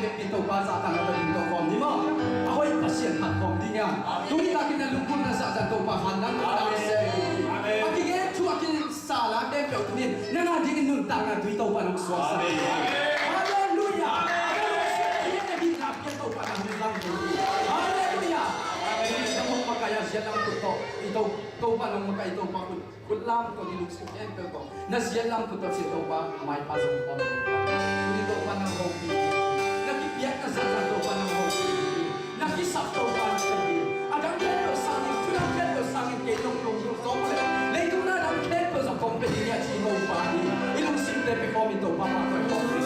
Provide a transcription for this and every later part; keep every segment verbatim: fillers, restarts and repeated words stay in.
Vekpi Topa zahtakna tawh ding to khawm ni maw. A hoih Pasian phat khawm ding a. Tuni takin na lungkimna zahzah Topa khan nang tawh nang sem. A kigen thu a kisala khempeuh tuni nang a dingin nuntakna tui Topa nang suaksak. Halleluiah. Na lungsim a hihna bikna pia Topa nang hong zang. Halleluiah. Tuni nang hong makaih a ziat nang khut tawh i To Topa nang makaih Topa khut. Khut lam tawh i lungsim khempeuh tawh na ziat lam khut tawh ci Topa, maipha zong om. Tuni Topa nang hopih. Na kipiakna zahzah Topa nang hopih. Na kisap Topa nang hopih. A dang khempeuh sangin, thu dang khempeuh sangin kei nong lungdam zong le leitung na dang khempeuh zong kong pia ding hi a ci Topa hi. I lungsimte pia khawm in Topa mah koi khawm in.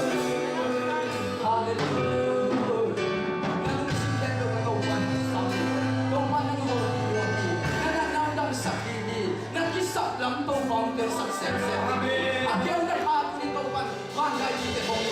Halleluiah. Na lungsim khempeuh tawh Topa nang sam in. Topa nang hopih, hopih. Na natna hong damsak ding hi. Na kisap lam Topa hong telsak semsem. Amen. A kiang na pha tuni Topa vanlai mite hong.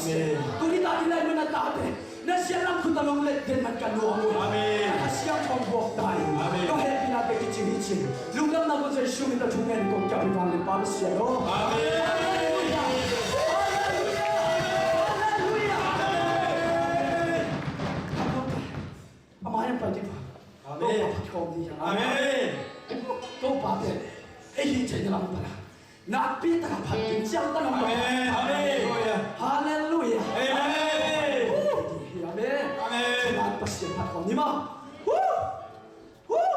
Amen. Tuni takin lai muna tate na siatlam khut a long let den man ka nuam uh. Amen. Ka siam khong buak tai. Amen. Nong hehpihna te kici hi cin. Lungdamna kong Jesu min ta thu ngen kong kiap hi vang le Pa Pasian aw. Amen. Halleluia. Halleluia. Halleluia. Amen. A mai ang pai ding. Amen. Topa phat khawm ding. Amen. Topa pen ei hih theihna lam pana nakpi taka phat ding ciang ta nang. Amen. Halleluia. Halleluia. Amen. Amen. Amen. Thungai Pasian phat khawm ni maw. Woo! Woo!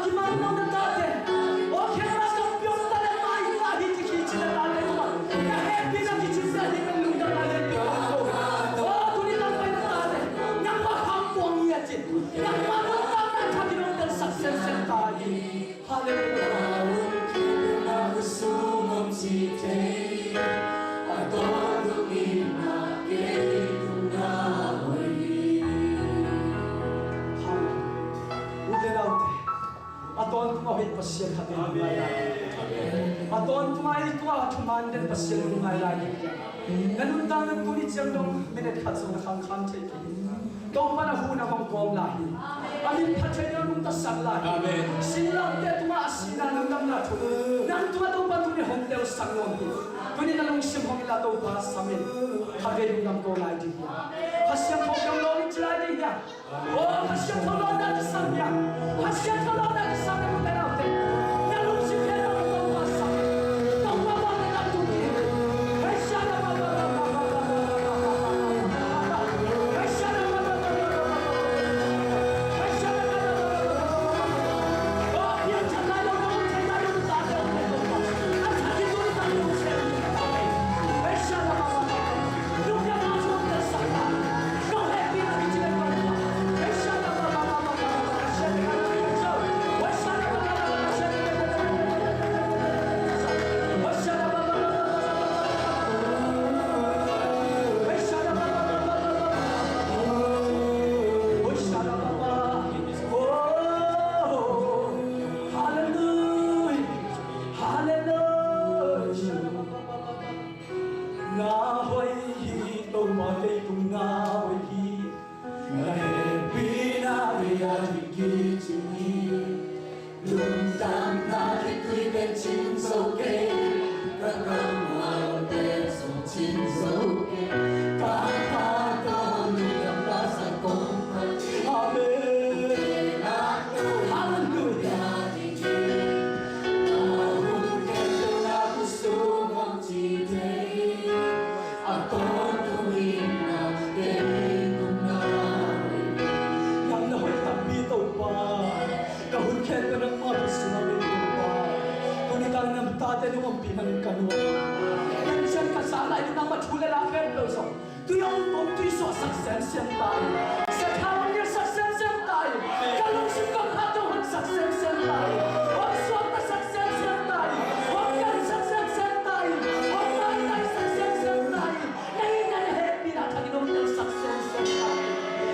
Kiman lo na tate. O khenna ka pion ta le mai la hi ti kici na tate kuma. Na hehpihna kici sia hi men lungdam na le pi ko. O tuni tang pai na tate. Nang ma ham pong ia ci. Nang ma lo ta na ka di lo ta sak sen sen ta hi. Hallelujah. Hallelujah. Ute naute, a tawntung a hoih Pasian khat in ngai lai. A tawntung a ei tua thuman den Pasian in ngai lai. Na nuntakna tuni ciang dong minute khat zong na khangkhan thei kei. Topa na hu na hong kawm lai hi. A min phat thei deuh nungta sak lai hi. Amen. Sinlangte tungah a sihna lungdamna thu nang tungah Topa tuni hong telsak nuam hi. Tuni na lungsim hong ila Topa sam in. Khatvei lungdam ko lai ding hi. Kha Siangtho keu lo in ci lai ding hi. O Kha Siangtho lo na ci sam hi. Kha Siangtho lo na ci sam hi. Mu te nau te. Na lungsim he na Topa sam. Topa ba na na tu ki. Hei sia na ba ba ba ba ba ba ba ba ba. Hallelujah. Hallelujah. Na hoih hi, Topa leitung na hoih hi. Na hehpihna vei a ding kicing hi. Lungdamna khitui pen cing zo kei. Ka kam a lawm pen zong cing zo kei. Ka pa tawh lungdam la sa kong phat hi. Amen. Hallelujah. Nang na hoih takpi Topa. Ka hun khempeuh nangmah thu sungah vei Topa. Tuni tang nang tate nong ompih manin ka nuam. Nang ciang ka za lai nangmah thu le la khempeuh zong tui a om pong tui suahsak semsem ta in. Sathau a ngilsak semsem ta in. Ka lungsim ka phat dong honsak semsem ta in. Hong suaktasak semsem ta in. Hong gansak semsem ta in. Hong maitaisak semsem ta in. Na hihna na hehpihna thak in hong telsak semsem ta in.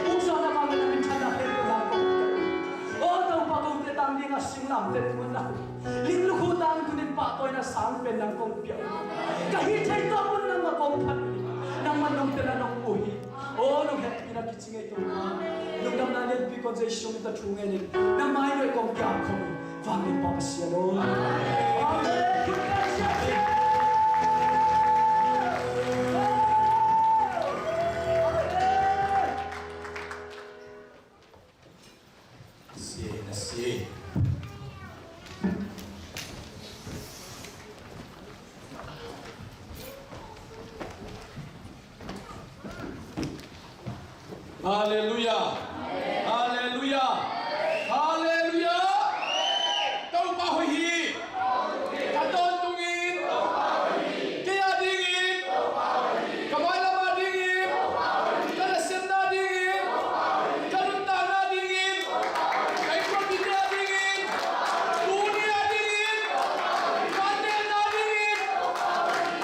Hong suahna bang na minthanna hehpihna kong tel. O Topa, kote tang ding a singlamteh tungah na hu. Ling lukhu tang tunin pahtawina sang pen nang kong pia uh hi. Ka hih theih tawh mun nangmah kong phat uh hi. Nangmah nong tel a nong uh hi. O nong hehpihna kici ngei Topa. Lungdamna lianpi kong Jesu min tawh thu ngen in. Na mai nuai kong kiam khawm hi. Vanglian Pa Pasian aw. Amen. Amen. A si, a si. Halleluia. Halleluia. Halleluia. Topa hoih hi. Ka tawntungin kei a dingin, ka mailam a dingin, ka nasepna dingin, ka nuntakna dingin, ka innkuanpihte a dingin, tuni a dingin, ka anneihna dingin.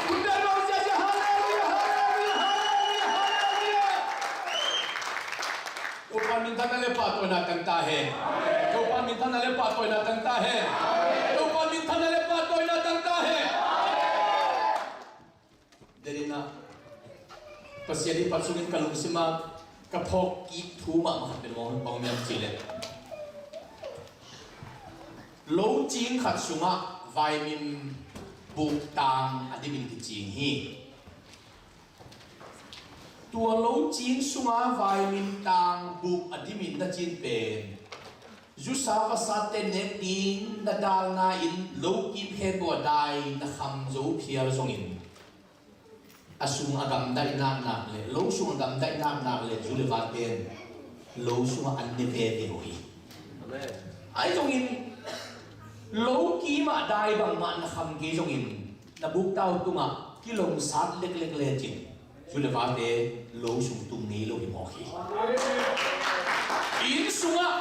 Halleluia, halleluia, halleluia, halleluia, halleluia. Topa minthanna le pahtawina tang ta hen. Topa minthanna le pahtawina tang ta hen. Topa minthanna le pahtawina tang ta hen. Deninah Pasian i phat sungin ka lungsimah ka phawk kik thu mahmah khat pen bang hiam cih leh, lo cing khat sungah vaimin buk tang a dimin kicing hi. Tua lo cing sunga vaimin tang buk a dimin na cin pen zusa vasate nek ding na dalna in lo kip khempeuh a dai na kham zo phial zongin, a sung a gamdaih naknak le lo sung a gamdaih naknak le zu le va ten lo sungah an ne veve uh hi. Amen. Ahi zongin Lo kim ah dai bangmah na kham kei zongin na buktau tungah kilongsat leklek lecin zu le vate lo sung tung ngei lo hi mawk hi. I inn sungah,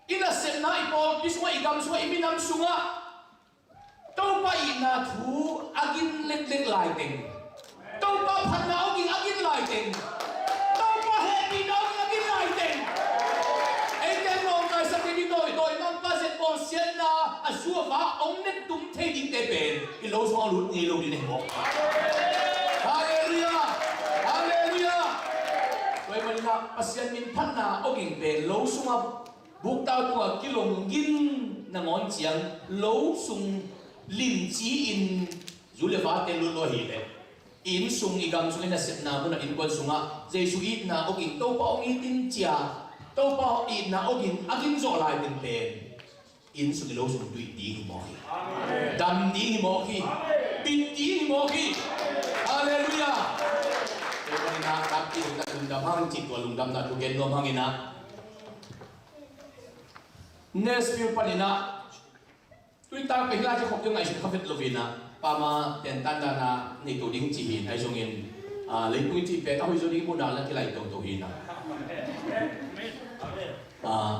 i nasepna, i pawlpi sungah, i gam sungah, i minam sungah Topa itna thu a gin leklek laiteng, Topa phatna aw ging a gin laiteng, Topa hehpihna aw ging a gin laiteng, eite nawngkaisak ding i dawi, dawimangpa zet bawl siatna a zu a va hong nek tum thei dingte pen i lo sungah lut ngei lo ding hi mawk. Halleluiah! Halleluiah! Tua ahih manin ah Pasian min phatna aw ging pen lo sungah buktau tungah kilong gin nangawn ciang lo sung limci in zu le vate lut lo ahih leh, inn sung, i gam sung, i nasepna mun ah, innkuan sungah Jesu itna aw ging, Topa hong it in ci-a, Topa itna aw ging a gin zawh lai ding pen inn sung, i lo sung tuih ding hi mawk hi. Dam ding hi mawk hi. Bit ding hi mawk hi. Halleluiah! Tua ahih manin ah takpi in na lungdam hang, cih tua lungdamna thu gen nuam hangin ah Nashville panin ah, tuni tak pen hih lai kikhop ding ngaihsut kha vet lo-in ah, pama tentan dan a nei to ding ci hi in, ahi zongin, ah, leitung i cih pen a hoih zaw ding i muhna la kilai toto hi in ah. Ah,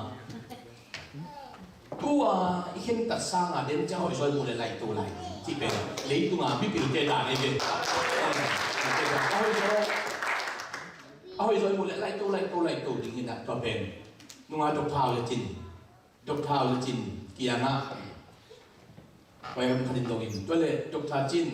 tua i khentat sanga den ciang a hoih zaw i muh leh laih to lai cih pen leitung a mipilte dan ahi ve. A hoih zaw, a hoih zaw i muh leh laih to, laih to, laih to ding hi in ah, tua pen nunga Doctor Hau le Cin, Doctor Hau le Cin kiangah, pai hong khat in dongin, tua leh Doctor Cin,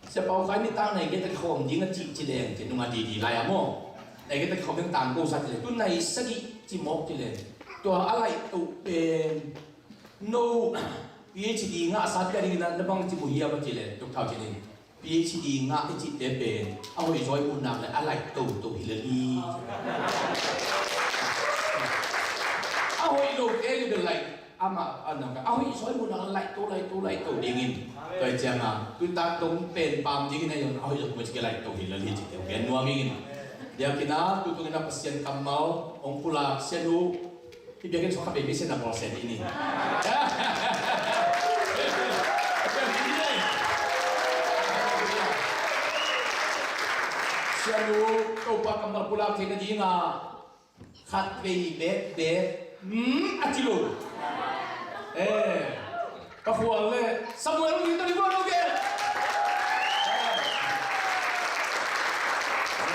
Sia Pau Khai nitak nai gei tak khawm ding a cih ci leng, ci nunga didi lai a maw. Nai gei tak khawm ding tangko sa ci leng, tu nai sagih ci mawk ci leng, tua a laih to pen no PhD ngah sa pia ding in ah na bang ci mu hiam a ci leng, Doctor Hau Cin in, PhD ngah i cihte pen a hoih zaw i muh nak leh a laih toto hi lel hi. A hoih lote hi bel laih, amah a nang a hoih zaw i muh nak leh laih to, laih to, laih to dingin. Tua hi ciangin tuni tak dong pen pam dingin a hoih zaw i muh cih laih to hi lel hi cihte gen nuam ing. Biakinn ah tu tungin ah Pasian kammal hong pulak Sia Nu, hih biakinn sung kha baby sen a bawlsia ding ni. Sia Nu, Topa kammal pulak theihna dingin khatvei bekbek, hmm, a ci lo. Eh, ka khual le Samuel ni to ni ko lo ke.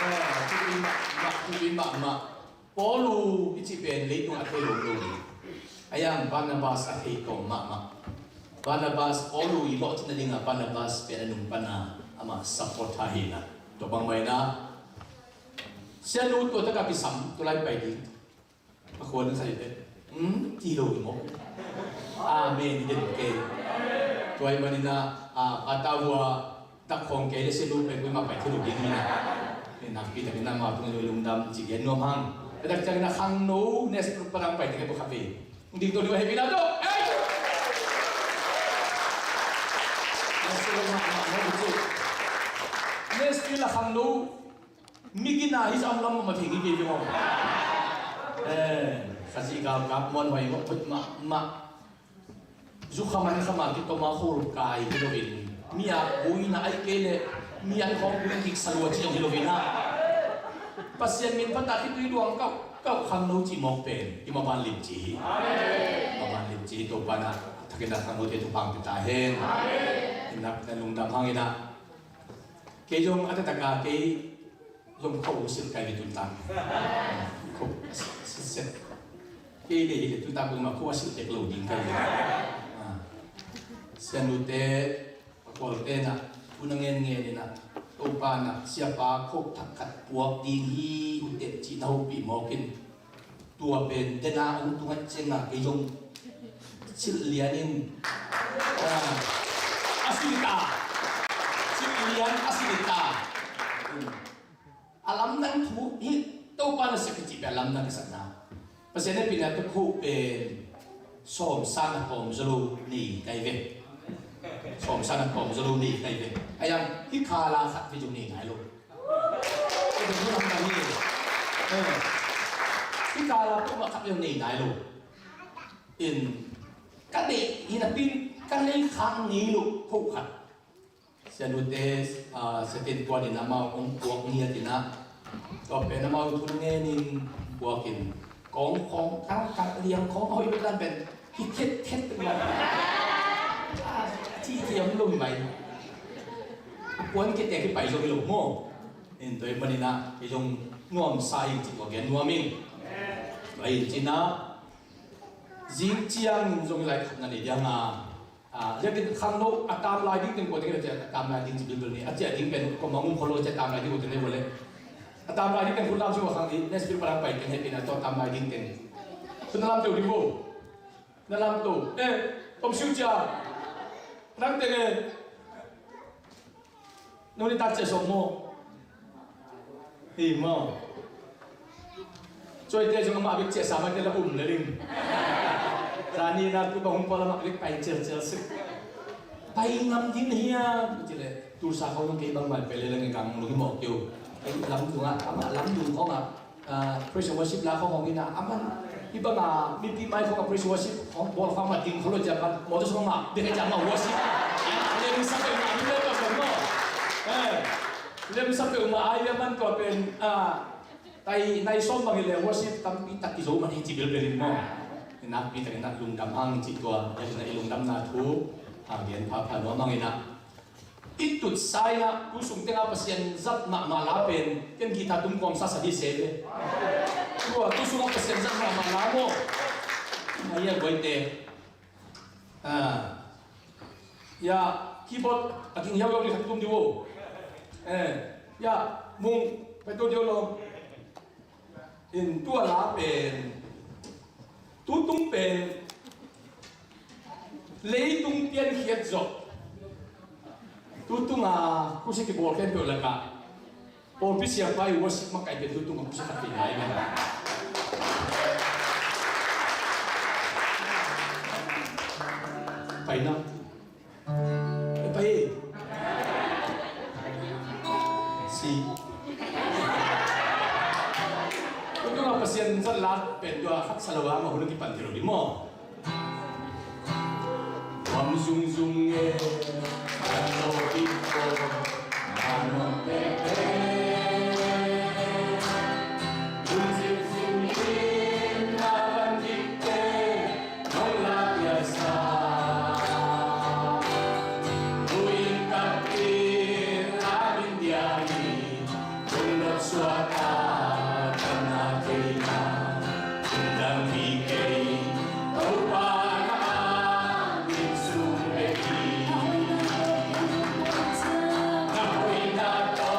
Eh, tu in ma, tu in ma ma. Paulu i cih pen leitung a thei lo lo hi. A yang Barnabas a thei tawm mahmah. Barnabas, Paulu i lawhcinna dingah Barnabas pen a nung pana amah support hi na. Tua bang mah ina Sia Nu tua takah kisam, tua lai pai ding. A khuan sa i pen, hmm, ti lo i maw. Amen i den kei. Tua i manina a, a tavua tak khawng kei le Sia Nu pen kuamah pai thei lo ding hi na. Pen nakpi takin amau tung lo lungdam ci gen nuam hang. Tua tak ciangin a khangno nes padang pai ding hi bawk kha ve. Ding to ding a hei pi na to. Ei! Nes pi la khangno. Mi gina hi sam lam ma thei ngei ngei maw. Eh, Khazih gal kap muan huai ngawh hoih mahmah. Zu kha man kha ma kitoma khul kai hi loin, mi a buina ai kei le mi an khawng bui kik sa lua ci zong hi loin ah, Pasian min phatah khitui luang kauh kauh khangno ci mawk pen i maban lim ci hi. Maban lim ci hi. Topa na thakin a khangnote thupha hong pia ta hen. Innak na lungdam hangin ah, kei zong a taktak a kei zong kho silh kai ve tun tang. Kho silh set. Kei le hi le tun tang kong ma kho silh tek lo ding kai ve. Ah. Sia Nute, a Kawlte na, tu na ngen ngen in ah, Topa na, siapa kho thak khat puak ding hi, u tep cih na hopih mawk in. Tua pen dena hong tung a cianga kei zong silh lian in, ah, a silh ta. Silh lian a silh ta. A lamdang thu hi. Topa na sep i cih pen lamdang ka sakna. Pasian hehpihna tawh kho pen sawm sang a kawm zaw lo nei kai ve. Sawm sang a kawm zaw lo nei kai ve. A yang hi khala khat ve zong nei nai lo. Hih kala peuhmah khat leu nei nai lo. In, ka deih hi napi-in ka nei khak ngei loh khat. Sianute, ah, Satan tuan in amau hong puak ngiat in ah, tua pen amau thu ngen in puak in, kong khawng, kang kang liang khawng a hoih bek dan pen hi khet khet peuh mah. Ah, ci ci om lo mai. A puan kete kipai zong hi lo maw. In tua ahih manin ah kei zong nuamsa ing ci tua gen nuam ing. Tua hi in ci-in ah, zing ciang in zong i lai khat na nei diang a, a, ziakin khangno a tam lai ding teng kua teng le a tam lai ding ci bilbil ni. A ciah ding pen kua mah um kho lo, a ciah tam lai ding kua teng le kua le. A tam lai ding teng khut lam ci kua khang i, next bill palang pai teng hei pen a tua tam lai ding teng. Khut na lam teu ding vo. Na lam teu. Eh, tom siu cia. Nang teng eh. Nung ni tak ciah sawm maw? Hi maw? Cuaite zong amah bek ciah sa mah te la um le ling. Zani na tu bang hong pawl amah bek pai cial cial sik. Pai ngam ding hiam? Ci le, tulsa khawng zong kei bangmah pai le leng kang lung hi mawk kei uh. Ei lam tungah, amah lam tung khawngah. Ah, praise and worship la khawng hong ina, aman, i banga, mipi mai khawng a praise and worship, khawng bawl khawng ma ding kholo jam man, motor khawng ma, ding jam ma worship. Ai, lemsa peuh ma, mi le peuh peuh no. Eh, lemsa peuh ma, ai, le man tua pen, ah, tai, nai sawm bang i le worship, tampi tak i zo man hi ci bilbil in maw. Nakpi tak in nak lungdam hang ci tua, ya na i lungdamna thu, ah, gen phapha nuam hang ina. I tutsa in ah, tu sung tengah Pasian zat mahmah la pen, ken guitar tum kawmsa sa di se ve. Tua, tu sungah Pasian zat mahmah la maw. Ai, ya, guaite. Ah. Ya, keyboard, a ging hiau hiau di khat tum di vo. Eh, ya, mung, pai tu di lo. In tua la pen, tutung pen, leitung piankhiat zawh. Tutung a, kusi kibawl khempeuh lakah, pawlpi siapa i worship makaih pen tutung a kusi khat kei lai na. Pai na. Pai. Si. Tua Pasian zat la pen tua khat sa lo a, ma hun kipan thei lo di maw. Tua zungzung e, a lo i ko, a lo pepe. Zungzung in a van dikte. Nong la piasa. Tuin kapil a min diami. Tung dot suata. Kana keina. Tundang hi kei. Topa na a min sung beki. Na hoina to.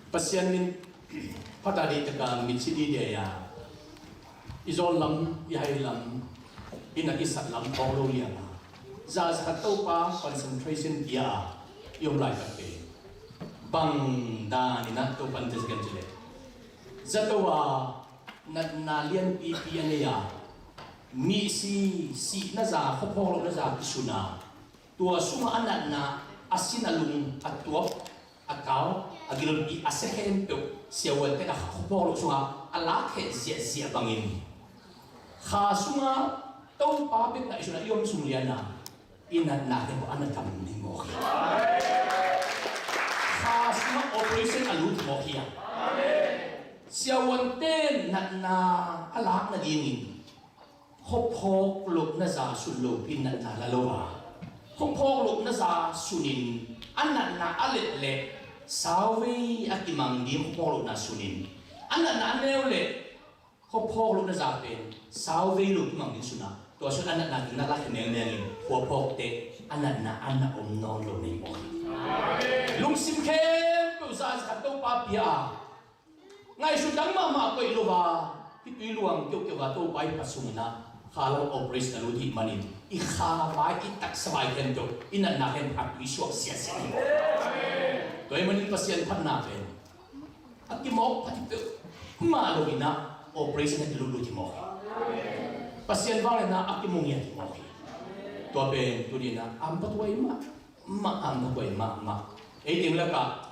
Pasian min phat a, deih tak a mitsi dide a, i zawn lam, i hai lam, i nat i sat lam phawk lo liang a, zakhat Topa concentration pia a i om laitak pen bang dan in ah Topa in test gen ci leh, zato a natna lianpipi a nei a, misi sihna za, khuaphawk lohna za kisun a, tua sungah a natna, a sin, a lung, a tuap, a kau, a gilpi, a sia khempeuh siavuante a khuaphawk loh sungah a lakkhe ziahziah bangin, kha sungah Topa bek ngaihsun a i om sung lian a, i natna khempeuh a na tam ding mawk hi. Kha sungah operation a lut mawk hi a, siavuante natna a lak nadingin khuaphawk lohna za sun lopi in natna la lo a, khuaphawk lohna za sunin a natna a let leh sauvei a kimang ding, khuaphawk lohna sunin a natna a neu leh khuaphawk lohna za pen sauvei lo kimang ding sun a, tua sun a natna ding na lakkhe nengmengin khuaphawkte a natna a na om nawn lo nei mawk hi. Lungsim khempeuh zakhat Topa pia a, ngaihsut dang mahmah koih lo a, khitui luang keuhkeuh a Topa i phat sungin ah kha lam operation a lut ahih manin i kha vai, i taksa vai khempeuh, i natna khempeuh a tui suak siasia hi. Tua ahih manin Pasian phatna pen a kimawk phat peuhmah lo in ah operation a kilut lut hi mawk hi. Pasian vangliatna a kimu ngiat hi mawk hi. Tua pen tuni in ah a hamphat huai mahmah, a hamphat huai mahmah. Ei teng lakah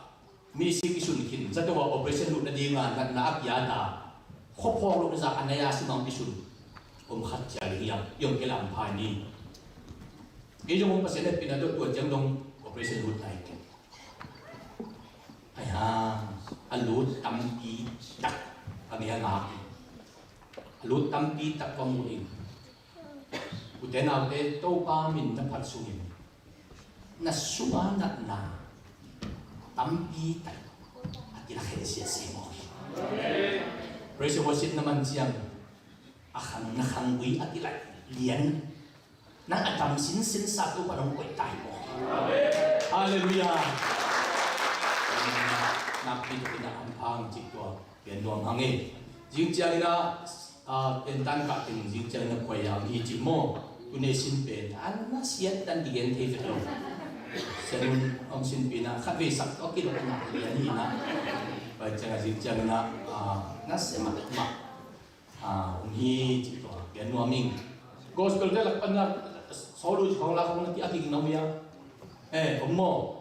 misi kisun khin, zato a operation lut nading a natna a kiat a, khuaphawk lohna za a nei a, simang kisun om khat ciang ding hiam, i om kei leh a hampha ni. Kei zong om, Pasian hehpihna tawh tua ciang dong operation lut nai kei. Ai hang, a lut tampi tak a mi a ngak hi. A lut tampi tak va mu ing. Ute naute, Topa min na phat sungin na sungah natna tampi tak a kilakhen siasia mawk hi. Praise and worship na man ciang a khang, na khanggui a kilaih lian, nang a dam sinsen sa Topa nong koih ta hi mawk hi. Halleluiah. Nakpi takin a hampha hang cih tua gen nuam hang e. Zing ciangin ah, ah, pen tan kah teng zing ciangin ah koi a om hi ci maw. Tuni sin pen a na siat tan kigen thei vet lo. Sian un om sin pi na khat vei sak tawh kilawh na lian hi na. Pai ciang a zing ciangin ah, ah, na sia mahmah, ah, om hi ci tua gen nuam ing. Gospel te lak pan na sawl uh ci khawng la khawng na ti a kiging na uh ia. Eh, om maw.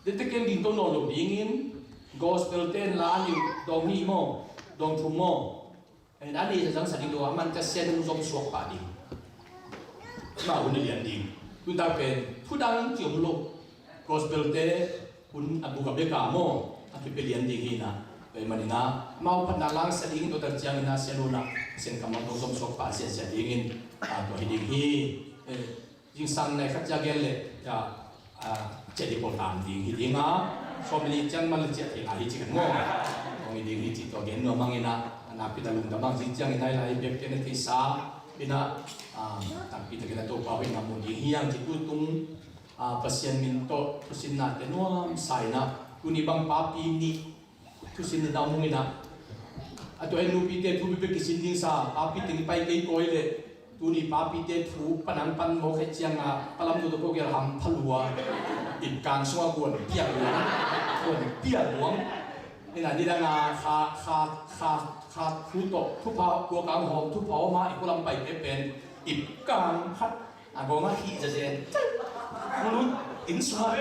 Dette ken ding to nawn lo dingin, gospel ten la nih dawng nih maw, dawng thum maw. Eh, a nih zang sa ding lo a, man ka sian hong zom suak pah ding. Ma hun a lian ding. Tun tak pen thu dang ci om lo. Gospel te hun a buk a bek a maw, a kipia lian ding hi na. Tua ahih manin ah amau phatna lang sa ding, tua tak ciangin ah sian hun ah sian kam lam dong zom suak pah siasia dingin, ah, tua hi ding hi. Eh, Zingsang nai khat ciang gen leh, ya, ah, ciah ding pawl tam ding hi ding a. Sawm le nih ciang man le ciah thei lai hi ci kan maw. Kong hi ding hi ci tua gen nuam hang in ah, a nakpi tak lungdam hang. Zing ciangin ah i lai bek te na theihsa in ah, ah, tampi takin ah Topa hoihna mu ding hi hang ci tutung, ah, Pasian min tawh thusinnate nuamsa in ah, tuni bang papi nih thusin na dam hong in ah. A tua hi nupite thu bek kisin ding sa, papi teng i pai kei koi leh. Tuni papite thu panang pan mawk khit ciang a, palam tu tawh ko gel hampha lua. Ipkang sungah guan piak luang. Guan piak luang. Ina nidang a kha, kha, kha, kha thu tawh, thupha, kua kang hawm, thupha hawm a, i kualam pai pehpen. Ipkang khat, a gawng a hih zazen. Mulut, inn sungah,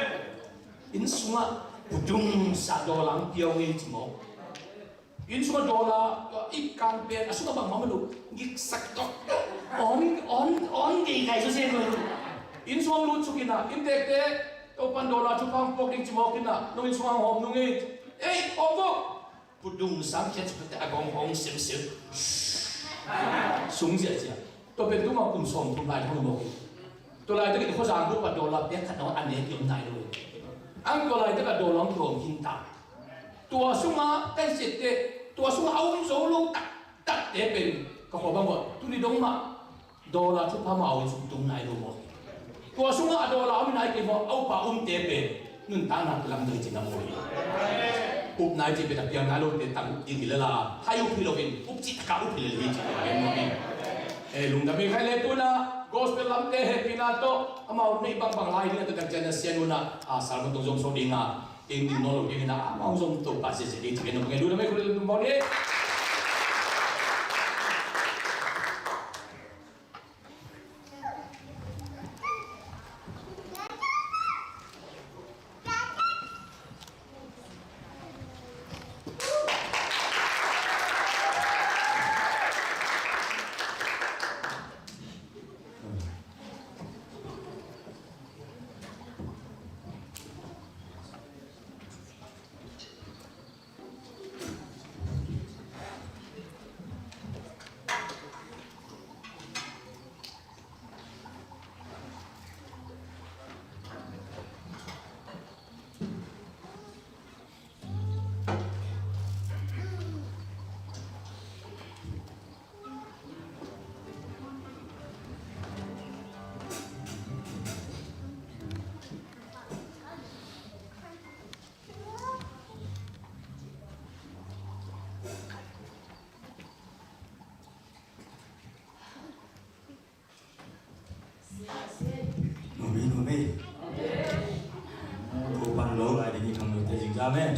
inn sungah, pudung sa daw lang piau ngei ci mawk. Inn sungah daw la, ipkang pen, a sungah bangmah om lo, giksak tawh. On, on, on, gei gai so se lo. Inn sungah lut suk in ah, inntekte, Topan daw la thupha puak ding ci mawk in ah, nong inn sungah hawm nung e. Ei, hawm vo. Pudung sang khiat suk te a gawng hawng semsem. Sung ziahziah. Tua pen tuma kum sawmthum lai hawng mawk in. Tua laitakin khuazang bup a daw la pek khat na a nek i om nai lo. Ang tua laitak a daw la hong kihawm khin ta. Tua sungah ka i siatte, tua sungah a um zo lo taktakte pen ka khua bang uh a, tuni dong mah daw la thupha mah a um sung tung nai lo maw. Tua sungah a daw la a um nai kei maw, a upa umte pen nuntakna kilam dai cin a maw hi. Upna i cih pen a piang nai lote tang ding hi lel a, hai up hi loin, up cih taka up hi lel hi cih pen maw. Eh, lungdam hi. Khai le tuna gospel lamte hehpihna tawh amau neih bangbang lai ding a, tua tak ciang a Sia Nu in a, a, sermon tawh zong sawt ding a, eng ding nawn lo ding in a, amau zong Topa zia zia ding cih pen nong ngen. Lungdam hi, khut leh lungdam hi. Amen, amen. Topa'n lo lai ding hi, khangnote zing za, amen.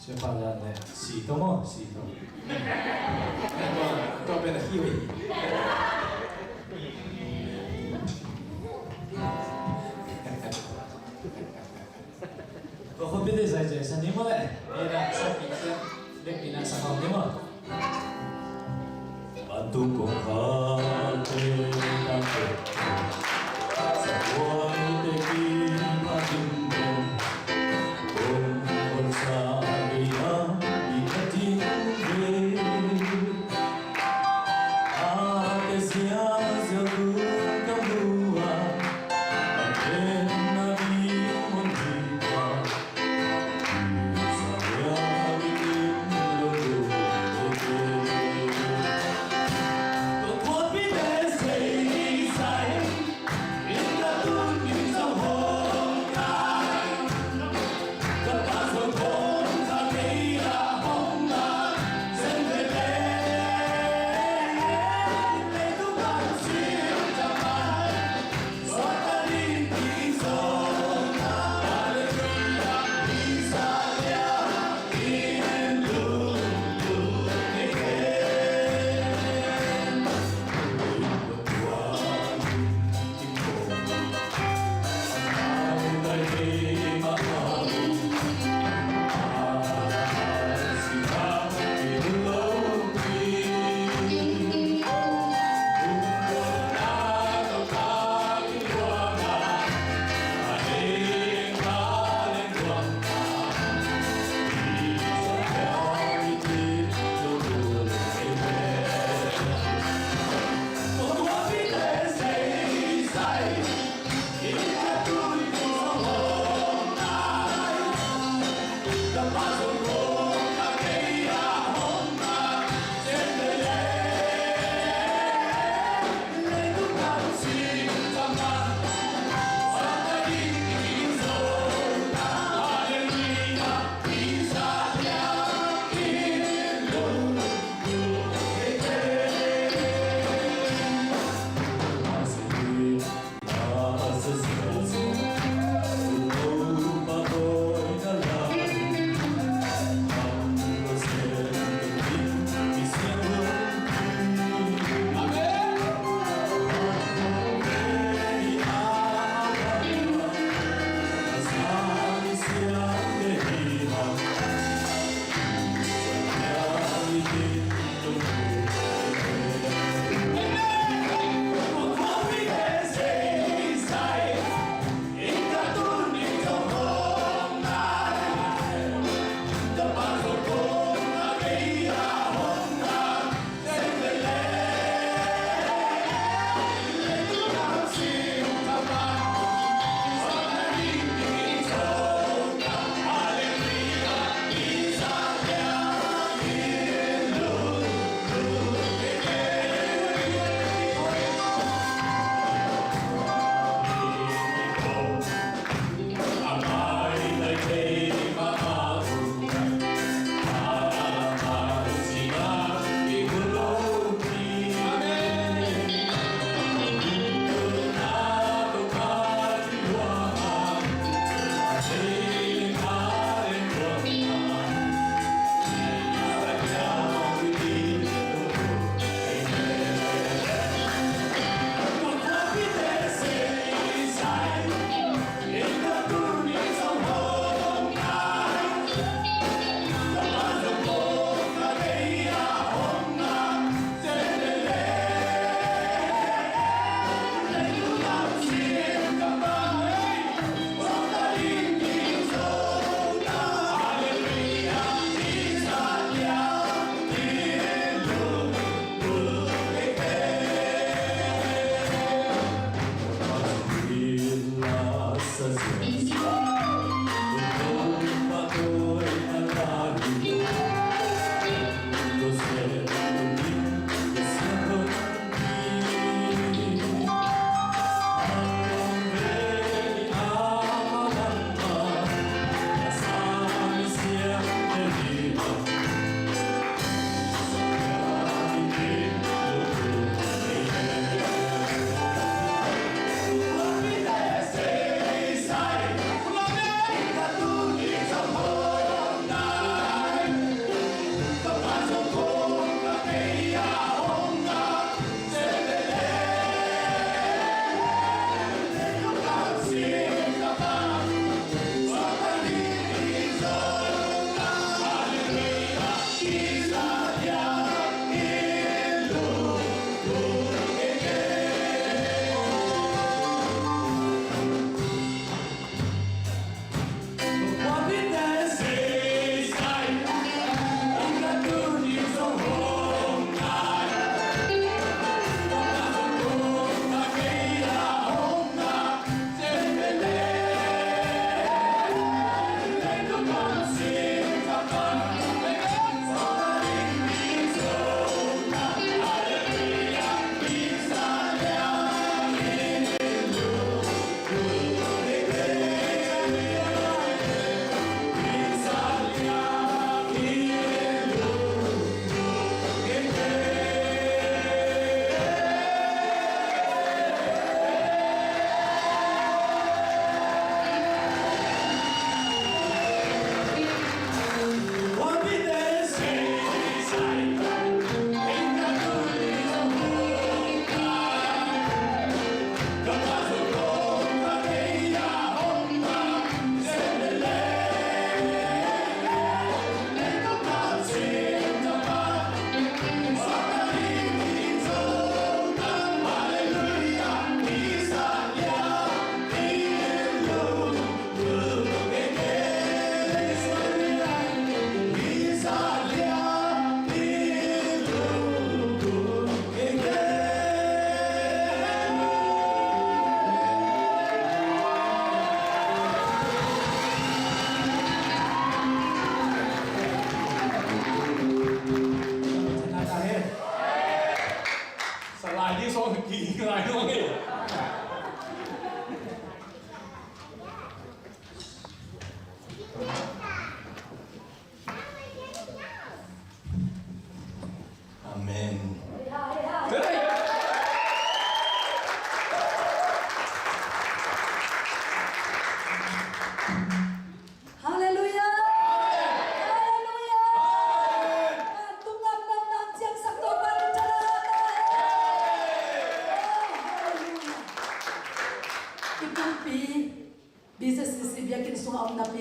Siapa la le, si to mo, si to. Tua, tua pen a hi ui. Ko ko pite sai je sa ni mo le. Eda sa ki sa, le pina sa ko ni mo. Bantuk kong khate tangte, sabuaite kiphatin den, kong khonsa kei a i khatin ve. A te ziaziau tung ka mu a, a ten a ding mun hi ta.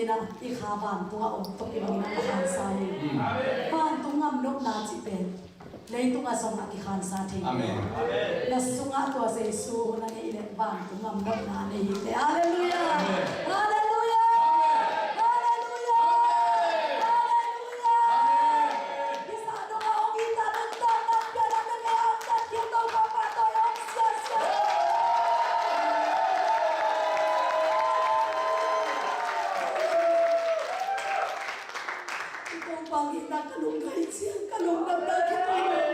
Ina, i kha vantungah om tawh kibang ina ka khansa hi. Amen. Vantung ngam nopna cih pen leitungah zong a kikhansa thei. Amen. Na sungah tua Jesu na neih leh vantung ngam nopna nei hi teh. Halleluiah. Amen. Halleluiah. Amen. Halleluiah. Amen. Halleluiah. Amen. Kisa dong a ong ita dong ta na pia na pia na ong ta kien dong pa pa to ong sia sia. Tua bangin na ka lungdam ciang ka lungdam na ka lungdam.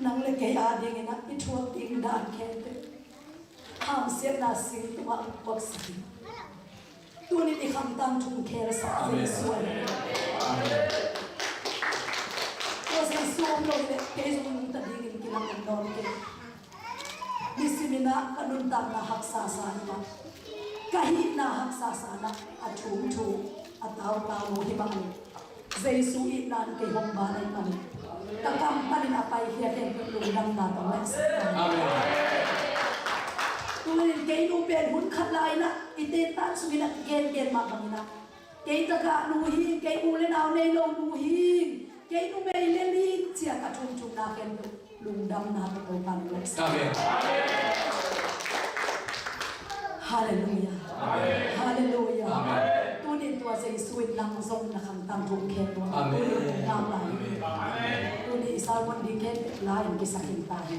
Nang le kei a dingin a i thuak ding dan khempeuh hamsiatna sing tungah puaksak hi. Tunin i khamtang thum khelsak. Amen. Jesu a hi. Amen. Tua Jesu om lo hi leh kei zong nungta dingin kilang om nawn kei. Nisimin ah ka nuntakna haksa sa in ah, ka hihna haksa sa in ah, a thum thum, a tau tau lo hi bang lo. Jesu itna in kei hong ban ahih manin ka kam panin a paikhia khempeuh lungdamna tawh ngaihsak ta. Amen. Tunin kei nu pen hun khat lai in ah i tentan sungin ah kigengen mah bangin ah, kei tagah nu hi, kei u le nau nei lo nu hi, kei numei lel hi ci-a ka thum thumna khempeuh lungdamna tawh Topa ngaihsak. Amen. Halleluiah. Amen. Halleluiah. Amen. Tunin tua Jesu in nang zong na khamtang thum khelsak tua. Amen. Tunin nang lai. Amen. Tunin i sermon ding khempeuh la-in kisak khin ta hi.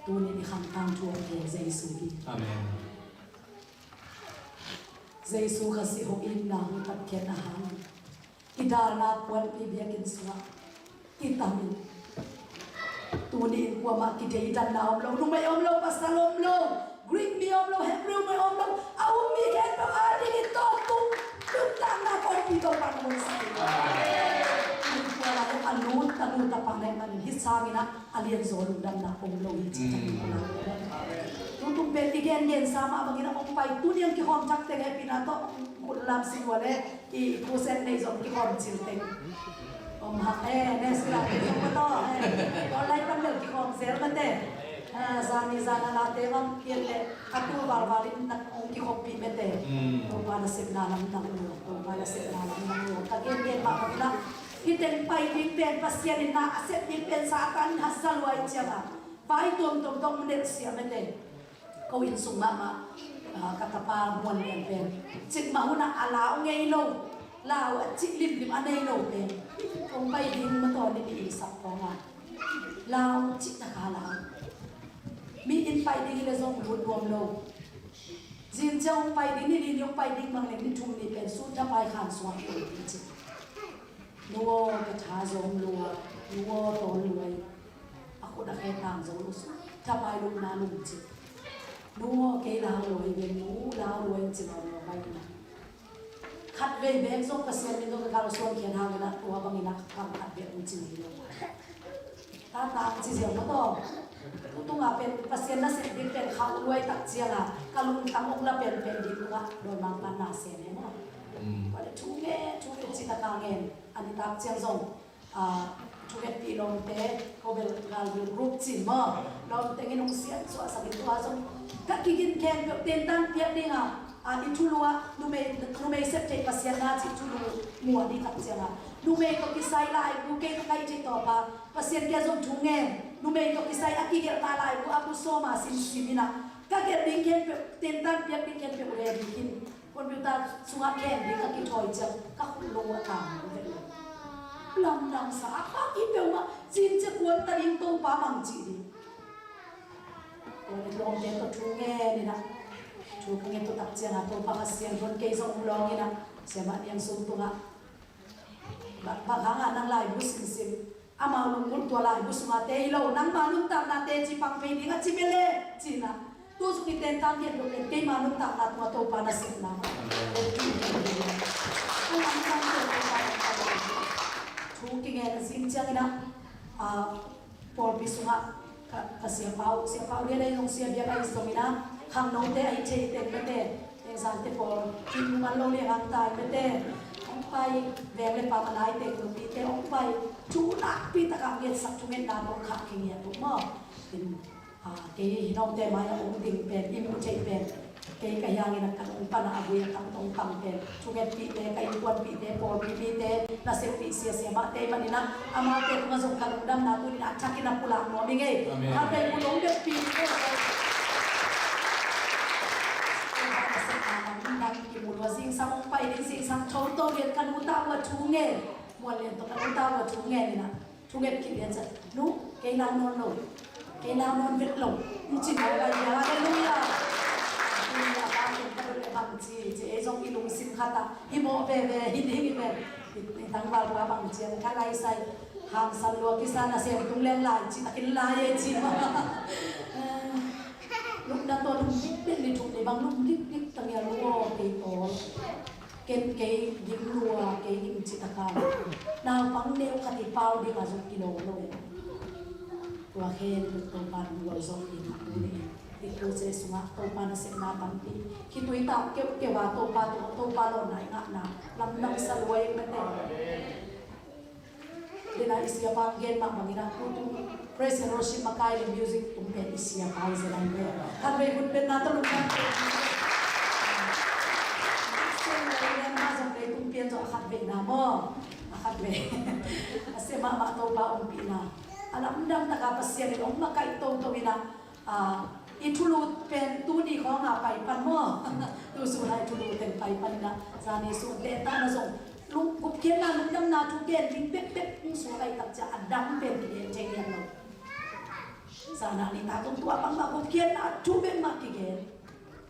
Tunin i khamtang thum khel Jesu hi. Amen. Jesu Khazih hong itna hong tatkhiatna hangin i dalna puanpi biakinn sungah kitam in, tuni in kuamah kideidanna om lo, numei om lo, pasal om lo, Greek mi om lo, Hebrew mi om lo, a um mi khempeuh a dingin tawh tung nuntakna puanpi Topa in hong sak hi. Tuni kuamah a lut a lut a pang ahih manin hih sangin ah a lianzaw lungdamna om lo hi ci. Mm. Tutung pen i gengensa mah bangin a hong pai tuni a kikhawm thak teng hehpihna tawh khut lam sin ua le i crusade nei zong kikhawm cil teng om hak e, ne sila teng zong ko tawh e, online pan bel kikhawm zel mate. Zani zan a late bang pian le a tu valval in nak hong kikhawmpih mate. Mm. Topa nasepna lam nang lua, Topa nasepna lam nang lua. Ka gengen mah bangin ah hih teng pai ding pen Pasian in na a sep ding pen Satan in hatsa lua ahih ciangin vai tuamtuam tawh hong delhsiam mate. Ko inn sung mahmah, ah, ka tapa muan penpen cikmah hunah a lau ngei lo, lau a cih limlim a nei lo pen hong pai ding mataw ni mi inn sak khawngah lau cih taka lau. Mi inn pai ding hi le zong lut nuam lo. Zing ciang hong pai ding, ni li ni hong pai ding bang le ni thum ni pen sut thapai khan sungah pai ding ci. Nu aw, ka tha zong lua, nu aw, tawl lua hi. A khut a khe tang zo lo sut thapai lupna lum ci. Nu aw, kei lau lua hi ve, nu lau lua hi ci lo lua mai na. Khat vei bek zong Pasian min zong ka kalsuan khian hangin ah tua bangin ah kam khat bek hong ci ngei lo. Tata hong ci ziau mataw. Tutung a pen Pasian nasep ding pen khauh luai tak ciang a ka lungtang hong la penpen ding tungah dawimangpa na sem e maw. Mm. Tua le thu ngen, thu ngen ci taka ngen. A nitak ciang zong a, thu ngetpih lawmte, ko bel galvil group cin maw, lawmte ngin hong sian suahsak in tua zong ka kigin khempeuh tentan piak ding a, a, i thulu ah numei, numei sep theih Pasian na cih thulu muan i tak ciang a, numei tawh kisai laibu kei ka kaih theih tawh pa Pasian kia zong thu ngen, numei tawh kisai a kigelhna laibu a bu sawm a simsim in a, ka gelh ding khempeuh, tentan piak ding khempeuh ready khin. Computer sungah khen ding ka kithawi ciang ka khut lo a tang lo ve. Lamdang sa a khak hi peuhmah, zing ciang kuan ta ding Topa mang cih ding. Tua leh lawmte tawh thu ngen in a, thu ka nget tua tak ciang a Topa Kha Siangtho in kei zong hong lawng in a, Siamah Niang Sum tungah, bang, bang hang a nang laibu simsim, amau lunggulh tua laibu sungah tei lo, nangma nuntakna teci pang phei ding a ci mel e, ci-in a. Tu sung i tentan gen lo pen keima nuntakna tungah Topa nasepna mah. Amen. A lamdang tua Topa nasepna. Thu kingen a zing ciangin a, a, pawlpi sungah ka, ka siapa uh, siapa uh lian ahi zong, sia biak ahi zongin a, khangnote ahi thei teng mate, teng zante pawl, kik nungan lo liang ang tai mate, hong pai, veng le pam a nai teng nupite hong pai, thu nakpi takah ngetsak thungetna tawh khah kingiat uh maw? In, ah, kei hi nawngte mai-ah ong ding pen, i muh theih pen, kei ka hiangin a kan ong pan a, a vui a kan tong pang pen thungetpihte, ka innkuanpihte, pawlpi mite, naseppih sia siamahte i manin ah, amaute tungah zong ka lungdamna tunin a thakin a pulak nuam ing ei. Amen. Khatvei mun ong bepih. Nasepna lam dang kimu lua, zingsang ong pai ding, zingsang thotho lian ka nuta uh a thu ngen. Muan lian tawh ka nuta uh a thu ngen in ah, thunget khit lian ciang, nu, kei nau nawn lo, kei nau nawn vet lo, ci nawn lai. Halleluiah. Halleluiah. Bang in ka dot le bang ci, ci ei zong i lungsim khat ah hi mawh veve hi ding hi ve. I tangvalpa bang ciang ka lai sai, hangsan lua kisa, nasem tung leng lai ci takin lai e ci. Lupna tawh lum dikdik, ni thum ni bang lum dikdik, tangel lua kei tawl. Ken kei gim lua, kei gim cih taka naupang neu khat i pau ding a zong kilawm lo e. Tua khempeuh Topa lungduai zong in a pu ni in, i pu ce sungah Topa nasepna tampi, khitui tak keuhkeuh a Topa tawh, Topa lawnna i ngahna lamdang sa lua ing mate. Dena i siapa gen mah bangin ah, tu tung praise and worship makai le music tung pen i siapa i zen ai ve. Khat vei hun pen na tawh lungdam. Sen le len ma zong lei tung pian zong a khat vei na maw. A khat vei. A sia mahmah Topa ompihna. A lamdang taka Pasian in ong makaih toto in ah, a, i thulu pen tuni khawng a pai pan maw. Tu sun a i thulu teng pai pan in ah, zani sun teh ta na zong lung, gupkhiatna, lungdamna thu gen ding pekpek hong suak ahih tak ciang a dang pen kigen thei lian lo. Zan a ni ta tung tua bangmah gupkhiatna thu bek mah kigen.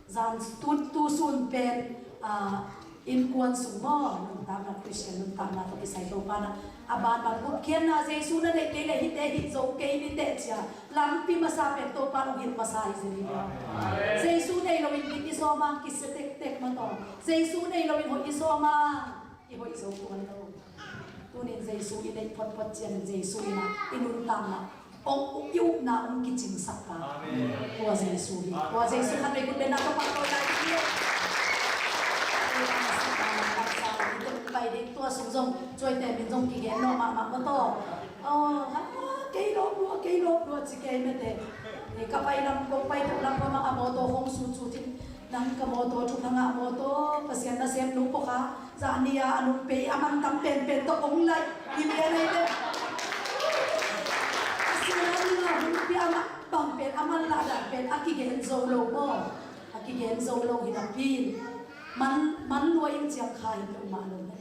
Zan tu, tu sun pen, a, innkuan sung maw, nuntakna, Khristian nuntakna tawh kisai Topa na a banban gupkhiatna, Jesu na deih kei leh hihte hih zo kei ni teh ci a lampi masa pen Topa hong hilh masa hi zen hi. Jesu nei loin dik i sawm a, kisia tektek mah tawh. Jesu nei loin hoih i sawm a, i hoih zo tuan lo. Tunin Jesu i deih photphot ciangin Jesu in ah i nuntakna, ong, i upna ong kicingsak ta. Amen. Tua Jesu hi. Tua Jesu khat vei khut bengna tawh pahtawi lai hi. Tua sung zong cuaite min zong kigen nawn mahmah maw tawh. Aw, ha, kei lawp lua, kei lawp lua ci kei mate. Ka pai lam, kong pai tuk lam phamah a mawtaw khong sutsutin. Nang ka mawtaw thuk hang ah mawtaw, Pasian nasem nu pawh kha, zah ni-a a nungpei a man tam penpen tawh kong laih hi lian ahi ve. Pasian a dingah hun pia mah bang pen, a man lahdan pen a kigen zo lo maw? A kigen zo lo hi napi in, man, man lua in ciang kha hi peuhmah lo na.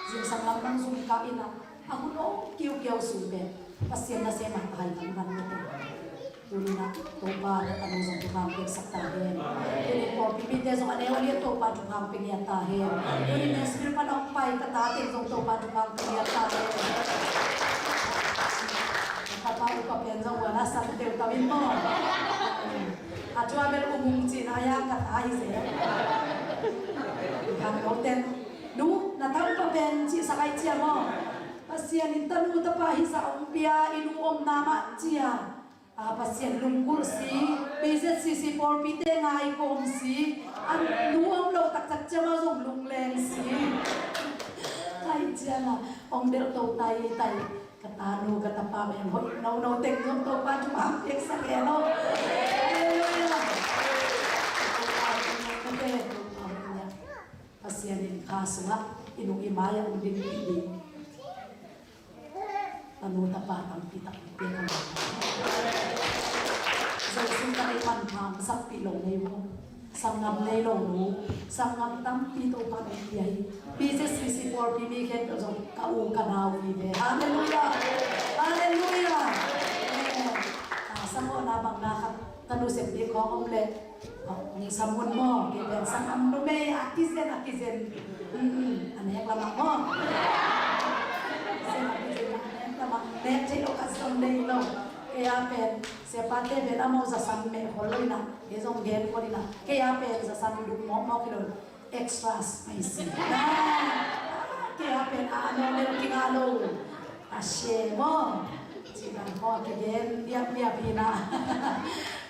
Zingsang lam bang zum kah in ah, a hun awk kiukiau sung pen Pasian nasem a hai tam van mate. Tuni-in ah Topa na tanu zong thupha hong piaksak ta hen. Tuni pawlpi mite zong a neu a lian Topa thupha hong pia ngiat ta hen. Tuni ministry pan hong pai ka tate zong Topa thupha hong pia ngiat ta hen. Ka tapa upa pen zong ua na san teu tau in maw. A tua bel u mung cihna a ka ta hi zel. Kan lo ten. Nu, na tapa pen cihsak ai cia maw. Pasian in tanu tapa hisa hong pia, i nu omna mah cia. A, Pasian lungkulh si, P Z C C pawlpite ngai kawm si, a nu om lo taktak ciang a zong lungleng si. Ai ciang a, hong delh to tai tai, ka tanu, ka tapa meng hoih nono teng zong Topa thupha piaksak hen aw. Halleluiah. Pasian in kha sungah, i nu i mai-ah hong dingpih ding. Tanu tapa tampi tak pia ka ngah. Jesu ka neih manpha hong sakpih lo nei uh. Sanggam nei lo nu, sanggam tampi Topa hong pia hi. P Z C C pawlpi mi khempeuh zong ka u ka nau hi ve. Halleluiah. Halleluiah. Amen. Ah, sangawhna bang na khat ka nu sep ding khawng om leh. Hong sam hun maw, kei pen sanggam numei a kizen, a kizen. Mm, mm, a nek lamah maw. Kizen, a kizen, a nek lamah. Nek thei lo khat zong nei lo. Kei a pen, siapate pen amau zasan meh khol lo in ah, kei zong gen khol in ah. Kei a pen zasan duk mawkmawk hi lo. Extra spicy. Ah, kei a pen a normal kinga lo. A share maw. Cih dan maw, a kigen niapniap hi na.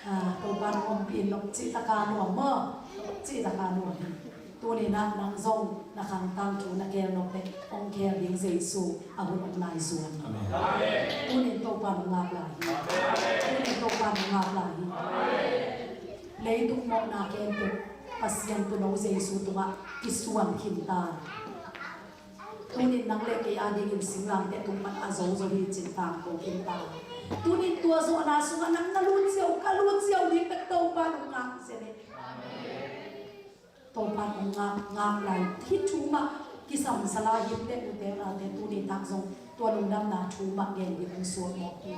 Ah, Topa nong ompih in nong cih taka nuam maw. Cih taka nuam hi. Tuni-in ah nang zong na khangtang thu na khel nop leh hong khel ding Jesu a hun hong lai zuan. Amen. Tuni-in Topa nong ngak lai hi. Tuni-in Topa nong ngak lai hi. Leitung mawhna khempeuh Pasian Tuuno Jesu tungah kisuan khin ta. Tuni-in nang le kei adingin singlamteh tung pan a zo zo hi cih tangko khin ta. Tuni-in tua zawhna sungah nang na lut ziau, ka lut ziau ding bek Topa nong ngak zen hi. Topa nong ngak, ngak lai. Hih thu mah kisam sa lai hi. Ute naute, tuni tak zong tua lungdamna thu mah gen ding hong suak mawk hi.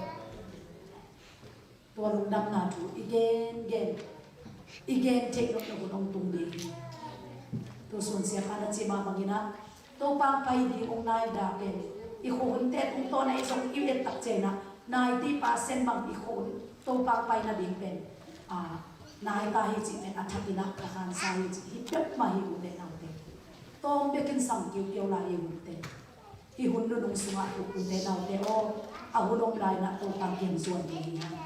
Tua lungdamna thu i gen gen, i gen theih nop na hun hong tung ding hi. Tua sun siapa na cih mah bangin ah Topa pai ding hong nai dah pen i khuahunte tungtawn ah i zong i et tak ciangin ah ninety percent bang i khuahun Topa pai nading pen, ah, nai ta hi cih pen a thakin ah ka khansa hi cih hi peuhmah hi ute naute. Tawm bekin sam kiukiu lai hi ute. Hih hun nunung sungah ute naute aw, a hun om lai-in ah Topa kiang zuan ding hi hang.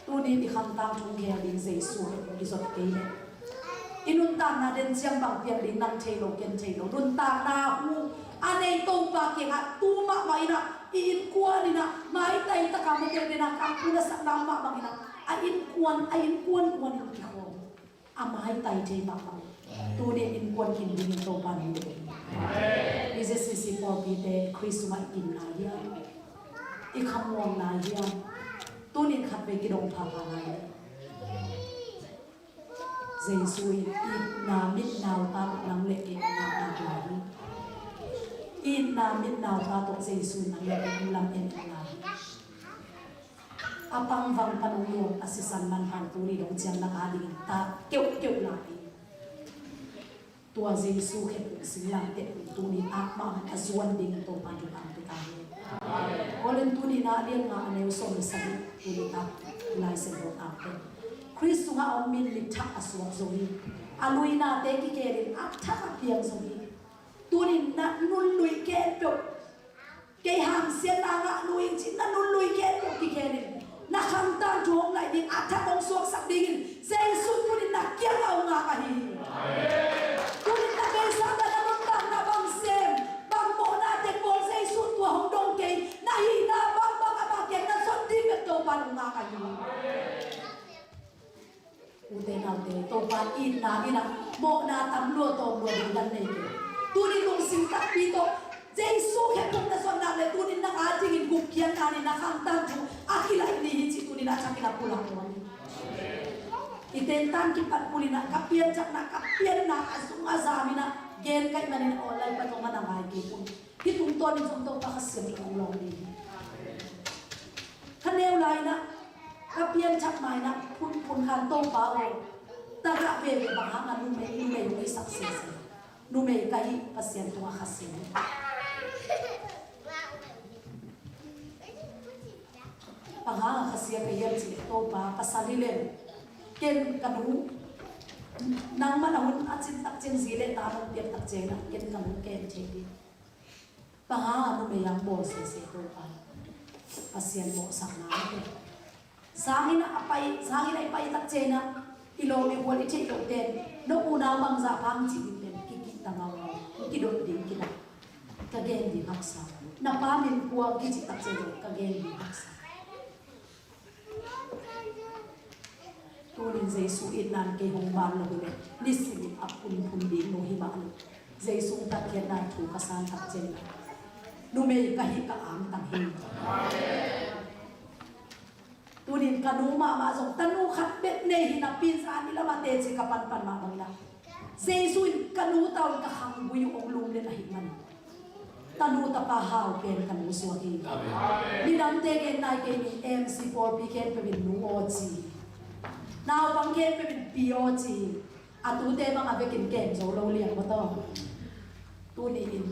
Tuni-in i khangtang thu khel ding Jesu hong kizot kei leh i nuntakna den ciang bang piang ding nang thei lo, ken thei lo. Nuntakna hu a nei Topa kiangah tu mahmah in ah i innkuan in ah maitai taka mite den a kangpun a sakna mah bangin ah a innkuan, a innkuan kuan in kikhawm. A maitai thei mahmah. Tuni-in innkuan kin dingin Topa nong deih. I Z C C pawlpite Khrist sungah i kinna hiam, i khamuanna hiam? Tuni-in khatvei kidong phapha lai. Jesu in itna mit nau ta tawh nang le kei ngakna lai hi. Itna mit nau ta tawh Jesu in nang le kei lam en lai hi. A pangvang pan hong nuam a sisan manpha tuni dong ciang nang adingin ta keuhkeuh lai hi. Tua Jesu khe pung singlamteh pung tuni tak mahmah a zuan dingin Topa thupha pia ta hi. Korin tuni na lian nga a neu sawm le sagih tuni tak Lai Siangtho tak pen Khrist sungah a om mi in mi thak a suak zo hi. A luinate kikelin a thak a piang zo hi. Tuni na nun lui khempeuh, kei hamsiatna ngah nuam ing cih na nun lui khempeuh kikhel in, na khangtan thu hong laih ding, a thak hong suaksak dingin Jesu tuni na kiangah hong ngak ahi hi. Tuni na beisa na nuntakna bang sem, bang mawhna teng bawl Jesu tua hong dong kei, na hihna bangbang amah kiang na zon ding bek Topa hong ngak ahi hi. Ute naute, Topa itna in ah mawhna tam lua tawm lua ding dan nei kei. Tuni lungsim takpi tawh Jesu khe pum na zon nak leh tuni nang a dingin gupkhiatna ni, na khangtan thu a kilaih ni hi cih tuni na thakin a pulak nuam hi. I tentan kipat pulin ah ka pianthakna, ka pianna a zung a zam in ah gen ka hih manin online pan zong a na ngai kei pun. Hih tungtawnin zong Topa Kha Siangtho hong lawng ding hi. Kha neu lai-in ah ka pianthak ma-in ah phunphun khan Topa aw, tagah veve bang hang a numei, numei hong hisak sese. Numei ka hih Pasian tungah Kha Siang hi. Bang hang a Kha Siang ka hiam cih leh Topa pasal hi leng ken ka nu nangmah na hun a cin tak ciang zi le ta nong piak tak ciangin ah ken ka nu ken thei ding. Bang hang a numei a bawl sese Topa. Pasian mawhsakna mite. Sangin a pai, sangin a i pai tak ciangin ah i lawm i gual i theih loh ten, no unau bangzah pha hong cih ding pen kikih ta ngaungau, kidot ding kidah. Ka gen ding haksa. Na pa min kua kici tak ciangin ka gen ding haksa. Tunin Jesu itna in kei hong ban lo hi leh, nisimin a phunphun ding lo hi mah lo. Jesu tatkhiatna thu ka san tak ciangin numei ka hih ka angtang hi. Tunin ka nu mahmah zong tanu khat bek nei hi napi in zan i lam a teci ka panpan mah bangin ah Jesu in ka nu tawh ka khanggui uh hong lum let ahih manin tanu tapa hau pen ka nu suak hi. Amen. Midangte gen nai kei ni, M C pawlpi khempeuh in nu aw ci hi. Naupang khempeuh in pi aw ci hi. A tute bang a vekin kem zo lo liang maw taw. Tuni in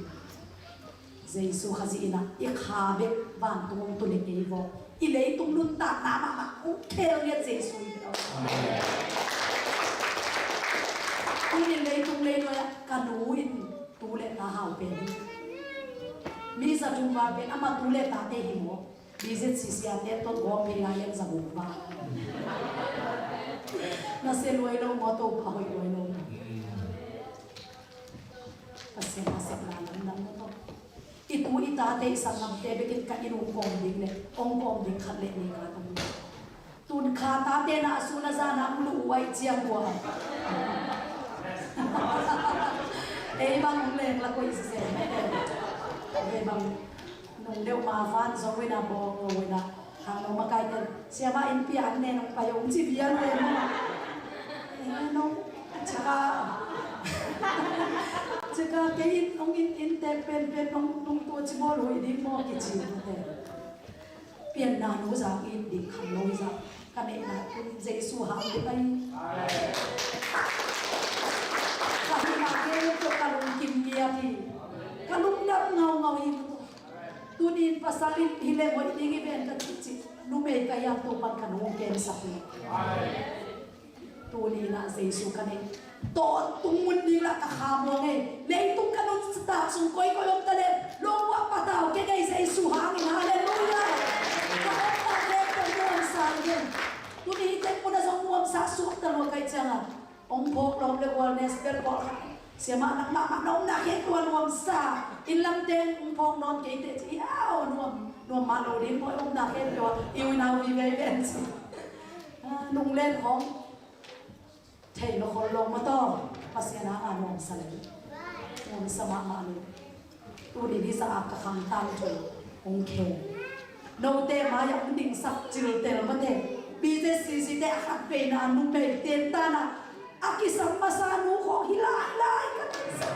Jesu Khazih in ah i kha bek vantung hong tu le kei vawh. I leitung nuntakna mahmah hong khel ngiat Jesu hi. Amen. Tuni leitung leinuai ah ka nu in tu le ta hau pen hi. Mi za thum val pen ama tu le tate hi maw. B Z C C a te tot gawm hi lai lem za buk val. Na se luai lo maw, Topa hoih luai lo maw. i tate i sanggamte bekin ka inn uh kawm ding le hong kawm ding khat le nih ka tong. Tun kha tate na a sun a zan a hong luh uh ahih ciang kua. Ei bang hong leng la koi sisem. Ei bang nung deuh ma van zong wina bawng lo wina. Hang no makai ten siama inn pia an ne nong pai hong ci bia lo em. Ei nong cika cika kei in hong in in tek penpen nong nong tua ci maw lo i ding maw kici te. Pianna nu zak in ding kham lo zak ka neihna kun Jesu hang ding ai. Ka hihna kei tua ka lungkim ngiat hi. Ka lungdam ngaungau hi. Tunin pasal in hi leng hoih ding hi ven ka cihcih numei ka hiam Topan ka nung kemsak hi. Tuni inah Jesu ka nei. Tawntung mun ding lah ka kha muang ei. Leitung ka nuntak sung koikoi om ta le lungmuang patau kei ngei Jesu hangin. Halleluiah. Ka omna kei ka nuamsa hi. Tuni hi tek mun a zong nuamsa suak ta lua kai cianga. Hong phawk lawm le gual nes bel pawlkhat. Siamah nangmah mah na omna khempeuh a nuamsa. Inn lamteng hong phawk nawn kei teh ci, au, nuam, nuam mah lo ding maw, omna khempeuh a i unau vive ven ci. Ah, nunglen khawng thei lo khol lo maw taw. Pasian a nuamsa le nuamsa mahmah lo. Tuni disa a ka khangtang thu hong khel. Note mai-ah hong dingsak ciltel mate. B Z C C te a khat veina a numei tentana a kisam masa nu khawng hi lailai ka nunsak.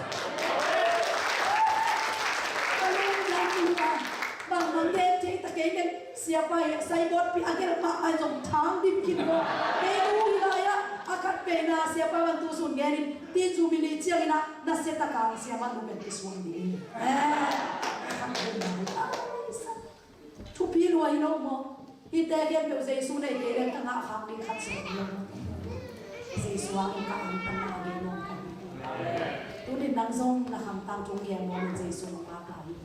Ka lungdam uh a bangmang gen thei ta kei men siapa hi a saibawtpi a gelh mahmah zong thang dim khin maw. Kei nu hi lai-ah a khat veina siapa bang tu sun genin tin Jubilee ciangin ah nasia taka siama nu pen kisuang ding. Eh, khat pen na hi. Thupi lua hi lo maw? Hihte khempeuh Jesu nei kei leng ka ngah khak ding khat suak hi lo. Jesu a ka angtanna a gei nuam ka hi. Tunin nang zong na khangtang tung gei nuam in Jesu nong a ka hi.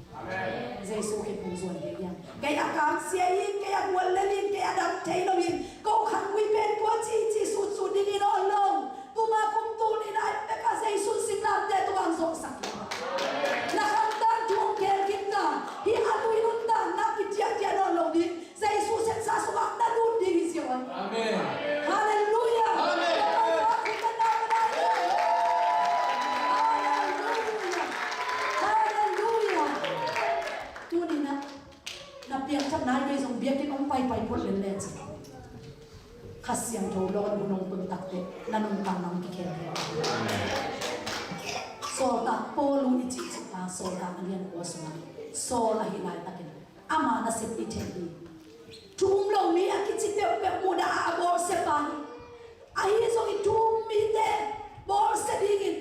Jesu khe phung zuan ding hiam? Kei a kamsia in, kei a guallel in, kei a dam thei lo in, ko khan ui pen kua ci ci sut sut ding in aw lo. Tuma kum tul in ai peka Jesu singlamteh tungah hong zawhsak hi. Na khamtang thu hong khel kik ta. Hih a tui nuntakna kitiahtiah nawn lo ding. Jesu sepsa sungah na lut ding hi ziau ai. Amen. Halleluiah. Amen. Halleluiah. Halleluiah. Tuninah na piangthak nai kei zong biakinn hong paipai phot lel le ci. Kha Siangtho lawn hun hong tun takteh na nuntakna hong kikhel ve. Sawltak Paul uh i cihcih a Sawltak a lian kua sungah Saul ahi laitakin ama nasep i theih hi. Thu um lo mi a kici peuhpeuh mudah a a bawlsia pa hi. Ahi zongin thu um mite bawlsia dingin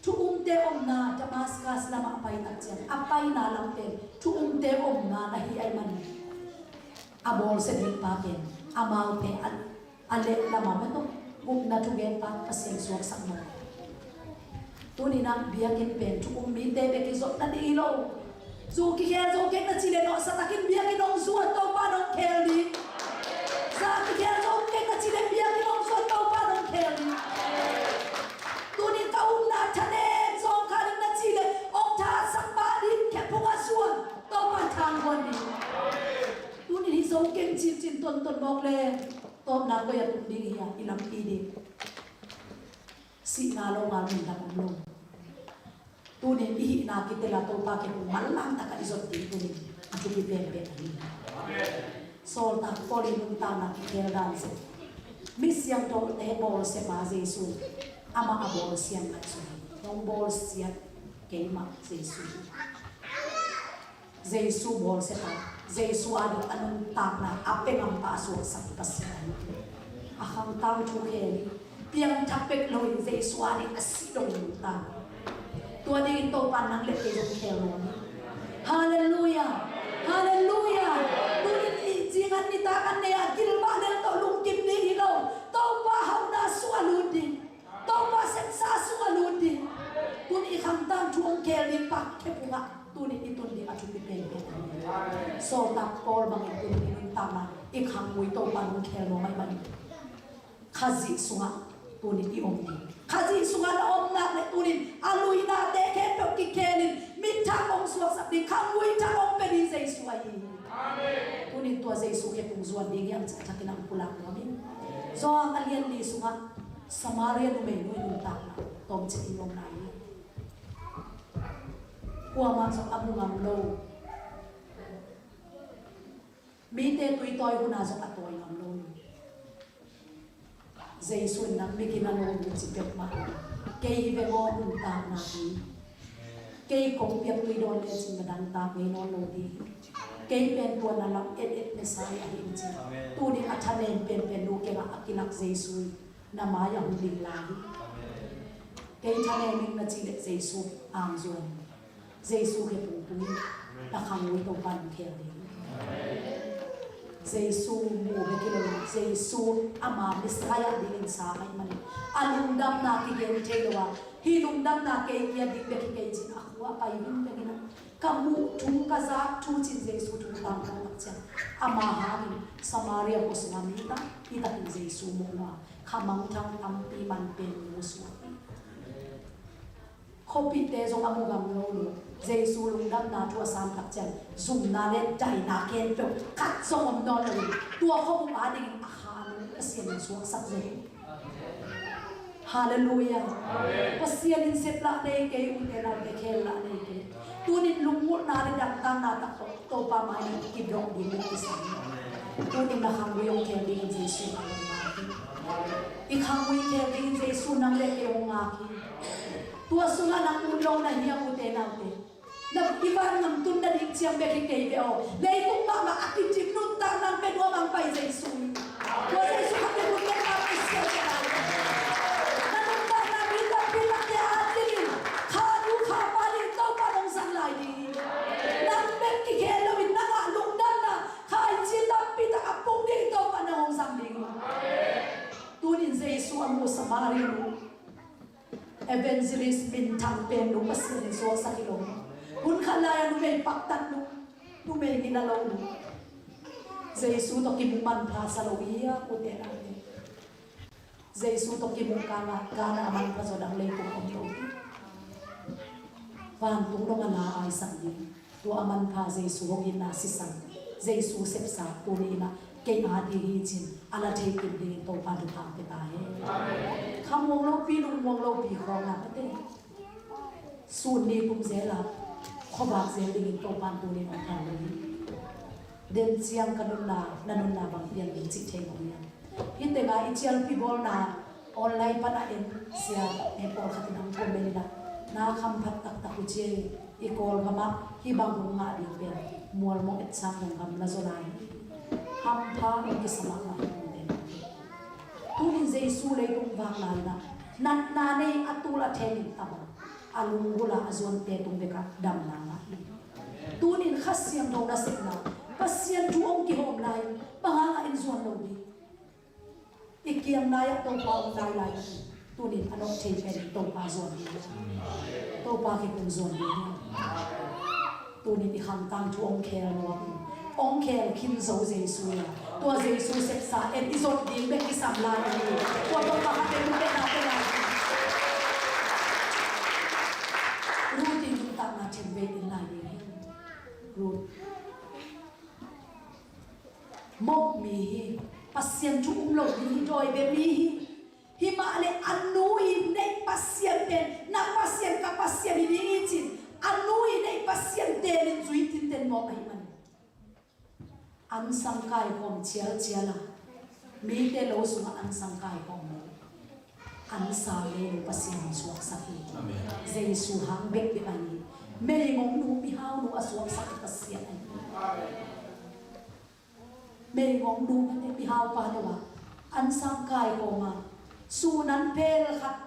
thu umte omna Damascus lamah a pai tak ciang a paina lam pen thu umte omna na hi ahih manin a bawlsia ding pa pen amaute a, a leh lamah maw, gupna thugen pa Pasian suaksak maw. Tuninah biakinn pen thu um mite bek i zotna ding hi lo. Zu kikhel zo kei na cih leh nawhsa takin biakinn hong zuat Topa nong khel ding. Za kikhel zo kei na cih leh biakinn hong zuat Topa nong khel ding. Tunin ka upna thanem zawngkhal ding na cih leh hong thahatsak mah ding khe phungah zuat Topa thanghuan ding. Tunin hi zo keng cincin tonton mawk le tawpna koi a tung ding hi a i lampi ding. Sihna lo ngal nuntak om lo. Tunin i hihna kitel a Topa kiang manlang taka i zot ding tunin a thupi penpen ahi. Sawltak Paul i nuntakna kikhel dan zet. Mi siangthote bawlsia pa Jesu amah a bawlsiat ngaihsun hi. Nong bawlsiat keimah Jesu hi. Jesu bawlsia pa, Jesu a ding a nuntakna a pia ngam pa a suaksak Pasian ahi. A khangtang thu khel hi. Piangthak pek loin Jesu a ding a sih dong nuntak. Tua dingin Topa nang le kei zong khel nuam hi. Halleluiah. Halleluiah. Tunin i cingan nitak an nei a gil mah lel tawh lungkim ding hi lo. Topa hauhna sung a lut ding. Topa sepsa sung a lut ding. Tun i khangtang thu hong khel ding pa khe phungah tunin i tun ding a thupi penpen. Sawltak Paul bangin tunin i nuntakna i khanggui Topa hong khel nuam ahih manin Khazih sungah Tunin i om ding. Khazih sungah na om nak leh tunin a luinate khempeuh kikhelin minthang hong suaksak ding, khanggui thak hong pia ding Jesu ahi hi. Amen. Tunin tua Jesu khe tung zuan ding hiam cih a thakin ang pulak nuam ing. Johan a lian li sungah Samaria numeinu i nuntakna tawmcik i om lai hi. Kuamah zong a mu ngam lo. Mite tui tawi hunah zong a tawi ngam lo. Jesu in nang migina lo ding ci peuhmah. Kei hi veng aw nuntakna hi. Kei kong piak tui dawn lecin na dangtak ngei nawn lo ding hi. Kei pen tua na lam et et Messiah hi in ci. Amen. Tunin a thanem penpen nu kengah a kilak Jesu hi. Na mai-ah hong ding lai hi. Amen. Kei thanem ing na cih leh Jesu ang zuan hi. Jesu khe tung tung in na khanggui Topa nong khel ding. Jesu mu bek hi lo, Jesu ama Messiah dingin sa ahih manin a lungdamna kigen thei lo a, hih lungdamna kei kia ding bek hi kei cin a khua a pai vingveng in a, ka muh thu ka zak thu cin Jesu thu tangko tak ciang ama hangin Samaria khua sungah mi tampi takin Jesu mu lo a, kha mangthang tampi man pen mu suak hi. Khuapihte zong a mu ngam lo lo. Jesu lungdamna thu a sam tak ciang zumna le daina khempeuh khat zong om nawn lo. Tua khuabup adingin a kha lo Pasian in suaksak zel. Halleluiah. Amen. Pasian in sep lah nei kei, ute naute khel lah nei kei. Tunin lunggulhna le dangtanna tak tawh Topa mai-ah kidong ding le kisam. Tunin na khanggui hong khel dingin Jesu a hong ngak hi. I khanggui khel dingin Jesu nang le kei hong ngak hi. Tua sungah nang ut lo na hiam, ute naute? Na i van ngam tun na ding ciang bek hi kei ve aw. Leitung mahmah a kicim nuntak nang pe nuam ang pai Jesu hi. Tua Jesu khat pe nun bek nang pe sial pe lai. Na nuntak nang mi tampi takte a dingin kha nu kha pa ding Topa nong zang lai ding hi. Nang bek kikhel loin nang a lungdamna kha i ci tampi tak a pung ding Topa nang hong zang ding hi. Tunin Jesu a mu Samaria nu Evangelist minthang pen nu Pasian in suaksak hi lo. Hun khat lai-a numei paktat nu, numei ngina lo nu. Jesu tawh kimu manpha sa lo hi a, ute naute. Jesu tawh kimu kana, kana a manpha zaw dang leitung om lo hi. Vantung dong a la aisak ding. Tua a manpha Jesu hong itna sisan, Jesu sepsa tuni in ah kei a ding hi cin a la thei kim dingin Topa thupha pia ta hen. Kha muang lopi, lung muang lopi khawng a pate. Sun ni tum zel a khuavak zel dingin Topa tuni in hong thang lo hi. Den ciang ka nunna, na nunna bang piang ding cih thei mawk hiam? Hih tengah i cialpi bawlna online pan a en sia, eh, pawlkhat in hong comment in ah, na khamphat taktak uh ci ei, i Kawlgam ah hih bang hong ngah ding pen mualmong etsak hong gamla zaw lai hi. Hampha hong kisa mahmah hi. Tunin Jesu leitung vak lai in ah natna nei a tul a then in tabang a lunggulh a a zuante tung bek ah damna ngah hi. Tunin Kha Siangtho nasepna Pasian thu hong kihawm lai in bang hang a en zuan lo ding? I kiang nai-ah Topa om nailai hi. Tunin a nawk thei pen Topa zuan ding hi. Topa kikung zuan ding hi. Tunin i khangtang thu hong khel nuam in, hong khel khin zo Jesu hi a, tua Jesu sepsa en i zot ding bek kisam lai hi. Tua Topa kha pen pen a pen lai hi. Ruth in nuntakna themvei in lai ding hi. Ruth mawk mi hi, Pasian thu um lo mi hi, dawi bia mi hi. Himah le a nu i neih Pasian pen na Pasian ka Pasian hi ding hi cin a nu i neih Pasian tenin zui tinten mawk ahih man. Ansang kaikhawm cialcial a, mite lo sungah ansang kaikhawm lo. Ansang le lo Pasian in suaksak hi. Amen. Jesu hang bekbek ahi. Meigong nu, mihau nu a suaksak hi Pasian ahi. Meigong nu mite mihau pa lo a, ansang kaikhawm a, sun an phel khat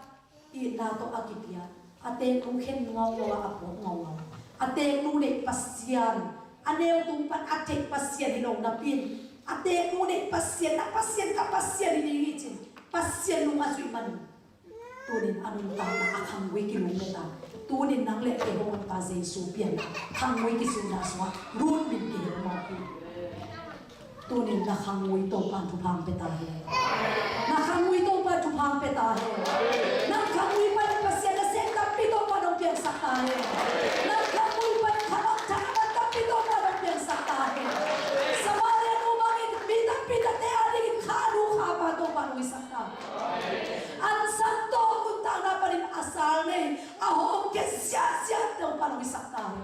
itna tawh a kipia, a teeknu khen ngaungau a, a phawk ngaungau. A teeknu neih Pasian, a neu tung pan a theih Pasian hi lo napi in, a teeknu neih Pasian, na Pasian ka Pasian hi ding hi cin Pasian nung a zuih man. Tunin a nuntakna a khanggui kilungdam ta. Tunin nang le kei hong Honpa Jesu pianna khanggui kisilna sungah Ruth min kihel mawk hi. Tunin na khanggui Topa'n thupha pia ta hen. Na khanggui Topa'n thupha pia ta hen. Sak ta. Ansan tawh nuntakna panin a sal nei, a hawmkhe siasia Topa nong hisak ta.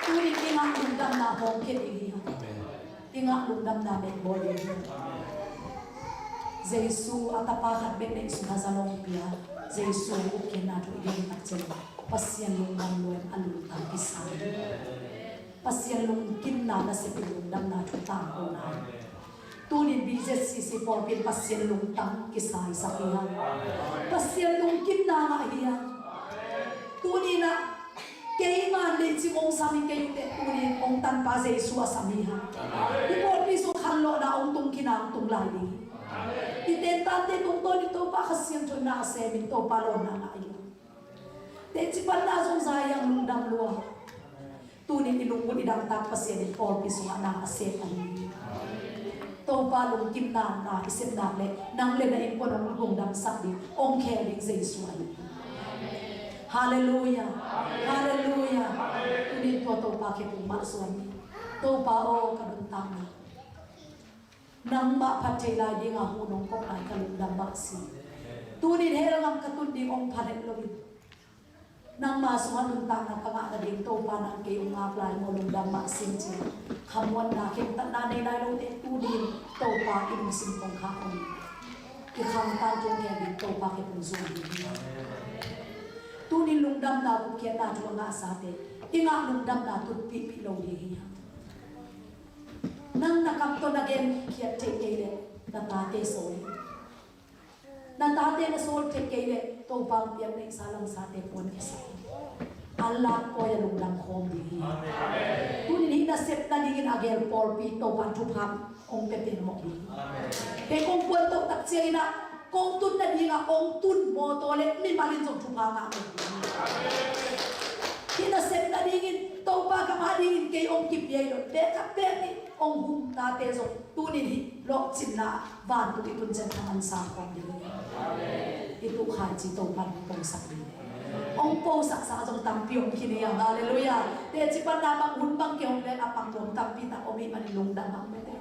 Tuni kingah lungdamna hawmkhe ding hi hang. Kingah lungdamna bek bawl ding hi hang. Jesu a tapa khat bek neih sungah zalong pia. Jesu ukhiatna thu i gen tak ciang Pasian lungdam lua in a lungtang kisa hi. Pasian lungkimna nasep in lungdamna thu tangkona hi. Tunin B Z C C pawlpi in Pasian lungtang kisaisak hi hang. Pasian lungkimna ngah hi hang. Tuninah keiman leicing hong sam hi kei uh teh, tunin hong tanpa Jesu a sam hi hang. Hih pawlpi sung khanlawhna hong tung khin a hong tung lai ding hi. I tentante tungtawn in Topa Kha Siangtho in na a semin Topa lawnna ngah hi hang. Teci panna zong za hi hang, lungdam lua. Tunin i lungmuang i dangtak Pasian in pawlpi sungah na a sep ahi hi. Topa lungkimna na i sep nak leh nang le na innkuan hong lungdamsak ding, hong khel ding Jesu ahi hi. Halleluiah. Halleluiah. Tunin tua Topa khe pung mah suan hi. Topa aw, ka nuntakna nangmah phat thei lai dinga hun hong kop lai ka lungdam mah si. Tunin hell gam ka tun ding hong pha het loin nangma sungah nuntakna ka ngah nading Topa nang kei hong ngak lai maw, lungdam mah si, ci. Khamuanna khentatna nei lai lote tunin Topa i lungsim kong khak hong, i khangtan tung khen ding Topa khe pung zuan ding hi. Tunin lungdamna gupkhiatna thu a ngahsate i ngah lungdamna tutpihpih lo ding hi hang. Nang na kam tawh na genkhiat theih kei leh na tate sawl hi. Na tate na sawl theih kei leh Topa hong piak neihsa langsate puan kisa hi. An lak pawi a lungdam khawm ding hi. Tunin hih na sep nadingin a gel pawlpi Topa thupha hong pia pen mawk ding hi. Kei kong puan toh tak ciangin ah kong tun nadingah hong tun mawtaw le mimal in zong thupha ngah mawk ding hi. Hih na sep nadingin Topa ka mah dingin kei hong kipia hi lo, pek khat pek nih hong hum tate zong tunin hih lawhcinna vantung i tun ciang thaman sa khawm ding hi. I tuh khaici Topa hong posak ding hi. Hong posaksa zong tampi om khin hi hang. Halleluiah. Teci panna bang hun bang kei hong leng a pang nuam tampi tak om hi manin lungdam hang mete.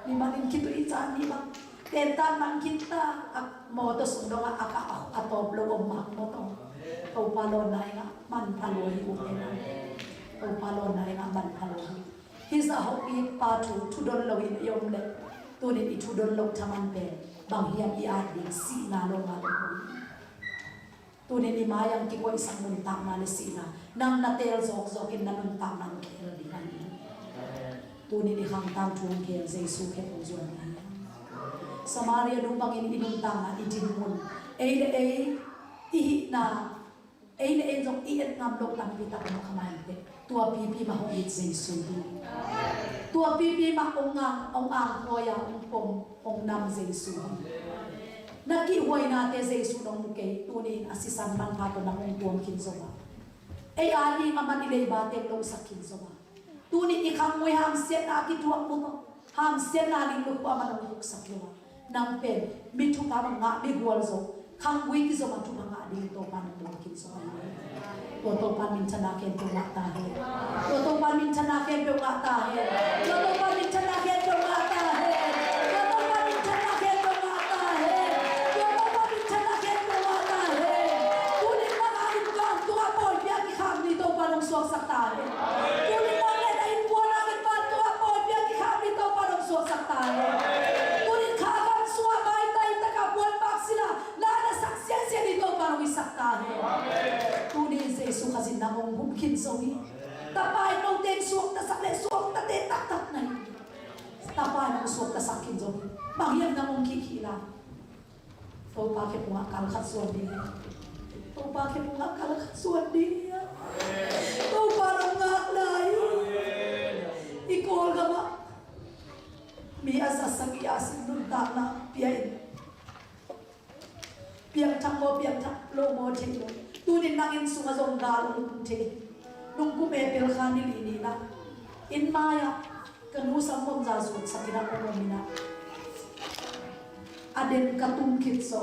Mimal in khitui i caan hi bang. Tentan man khin ta a mawtaw sung dongah a kah a tawp lo om mak mawtaw. Topa lawnna i ngah manpha lua hi ute nau. Topa lawnna i ngah manpha lua hi. Hih zah hong it pa thu, thudon lo in i om leh tunin i thudon loh thaman pen bang hiam i at ding, sihna lo ngal lo hi. Tunin i mai-ah kikoihsak nuntakna le sihna nang na teel zawkzawkin na nuntakna hong khel ding ahi hi. Tunin i khangtan thu hong khel Jesu khe hong zuan ding hi. Samaria nu bangin i nuntakna i dinmun, ei le ei i hihna, ei le ei zong i et ngam loh tampi tak om kha mai teh, tua pipi mah hong it Jesu hi. Tua pipi mah hong ang, hong angkhawi a hong pom, hong nam Jesu hi. Na kihhuainate Jesu nong mu kei, tunin a sisan manpha tawh nang hong tuam khin zo a, ei a ding a man i leiba teng lohsak khin zo a, tunin i khanggui hamsiatna a kituak buk a, hamsiatna ling luk uh a man hong huksak lo a, nang pen mi thupha bang ngah, mi gualzo, khanggui kizom a thupha ngah ding Topa nang tuam khin zo a hi. Tua Topa minthanna khempeuh ngah ta hen. Tua Topa minthanna khempeuh ngah ta hen. Tua Topa minthanna khempeuh ngah ta hen. Tua Topa minthanna khempeuh ngah ta hen. Tua Topa minthanna khempeuh ngah ta hen. Tunin nang a innkuan tungah pawi pia kikhak mi Topa nong suaksak ta hen. Tunin nang le na innkuan a innkuan tungah pawi pia kikhak mi Topa nong suaksak ta hen. Tunin kha gam sungah maitai taka puan bak sila, la na sak siansian i Topa nong hisak ta hen. Tuni Jesu Khazih nang hong hum khin zo hi. Tapa in note suaktasak le suaktate taktak na hi. Tapa in hong suaktasak khin zo hi. Bang hiam nang hong khihkhih lai? Topa khe pungah kal khat suan ding. Topa khe pungah kal khat suan ding. Topa nong ngak lai. I Kawlgam ah mi a za sagih a sin nuntakna pia in. Piangthak maw, piangthak lo maw thei lo. Tunin nang inn sungah zong gal hong tung thei. Nung kum April kha ni li ni-in ah inn mai-ah ka nu sam bawm za zutsak in ah hong om in ah, a den ka tum khit zo.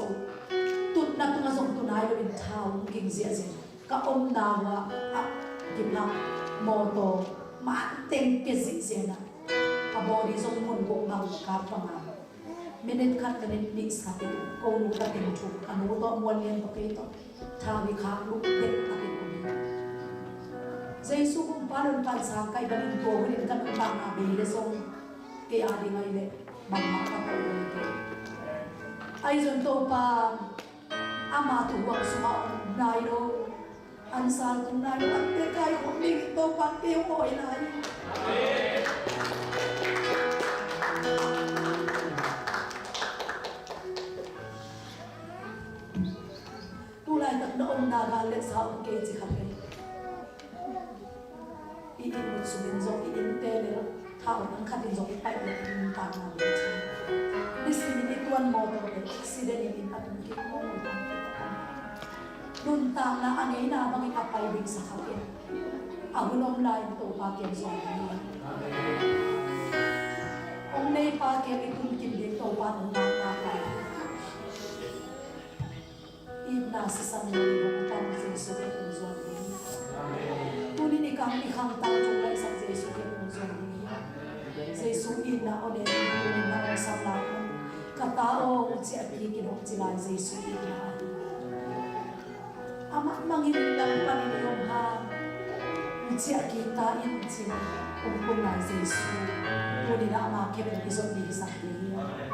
Tutna tungah zong tu nai loin thau hong ging ziahziah. Ka omna uh ah a kiphak mawtaw manteng pia zihziah in ah, a body zong mun guk bang kap bang a Minute khat, minute nih sat in ko nu ka teng thuk, ka nu tawh, Mual Lian tawh, kei tawh thau i khak luk bek takin om hi. Jesu kumpa lungpan sang ka hih bangin tua hunin ka nuntakna bei leh zong kei a ding ahih leh bangmah ka tawh lo hi kei. Ahi zong Topa ama tuuhuang sungah om nai lo, ansal tung nai lo, an pia kaikhawm ding Topa kei hong awi lai. Tu laitak na omna gal le sa om kei ci kha kei. I inn mut sungin zong, i innte le thawn ang khatin zong i paih le i nuntakna ding ci. Nisimin i tuan mawtaw le accident in inn a tung kik mawtaw. Nuntakna a ngeina bangin a pai ding sa kha kei. A hun om lai-in Topa kiang zuan ding hi. Hong neipa kiang i tun kim ding Topa nong ngakngak lai. Itna sisan lo i hong pang Jesu i hong zuan ding hi. Tunin i kang i khangtang tung laihsak Jesu i hong zuan ding hi. Jesu itna aw ne, tunin na hong sam lai. Ka ta aw, hong ciah kik in hong ci lai Jesu itna ahi. Amah mangngilh dang panin i om hang, hong ciah kik ta in ci-in hong pun lai Jesu. Tunin amah khempeuh i zot ding hi sak ding hi.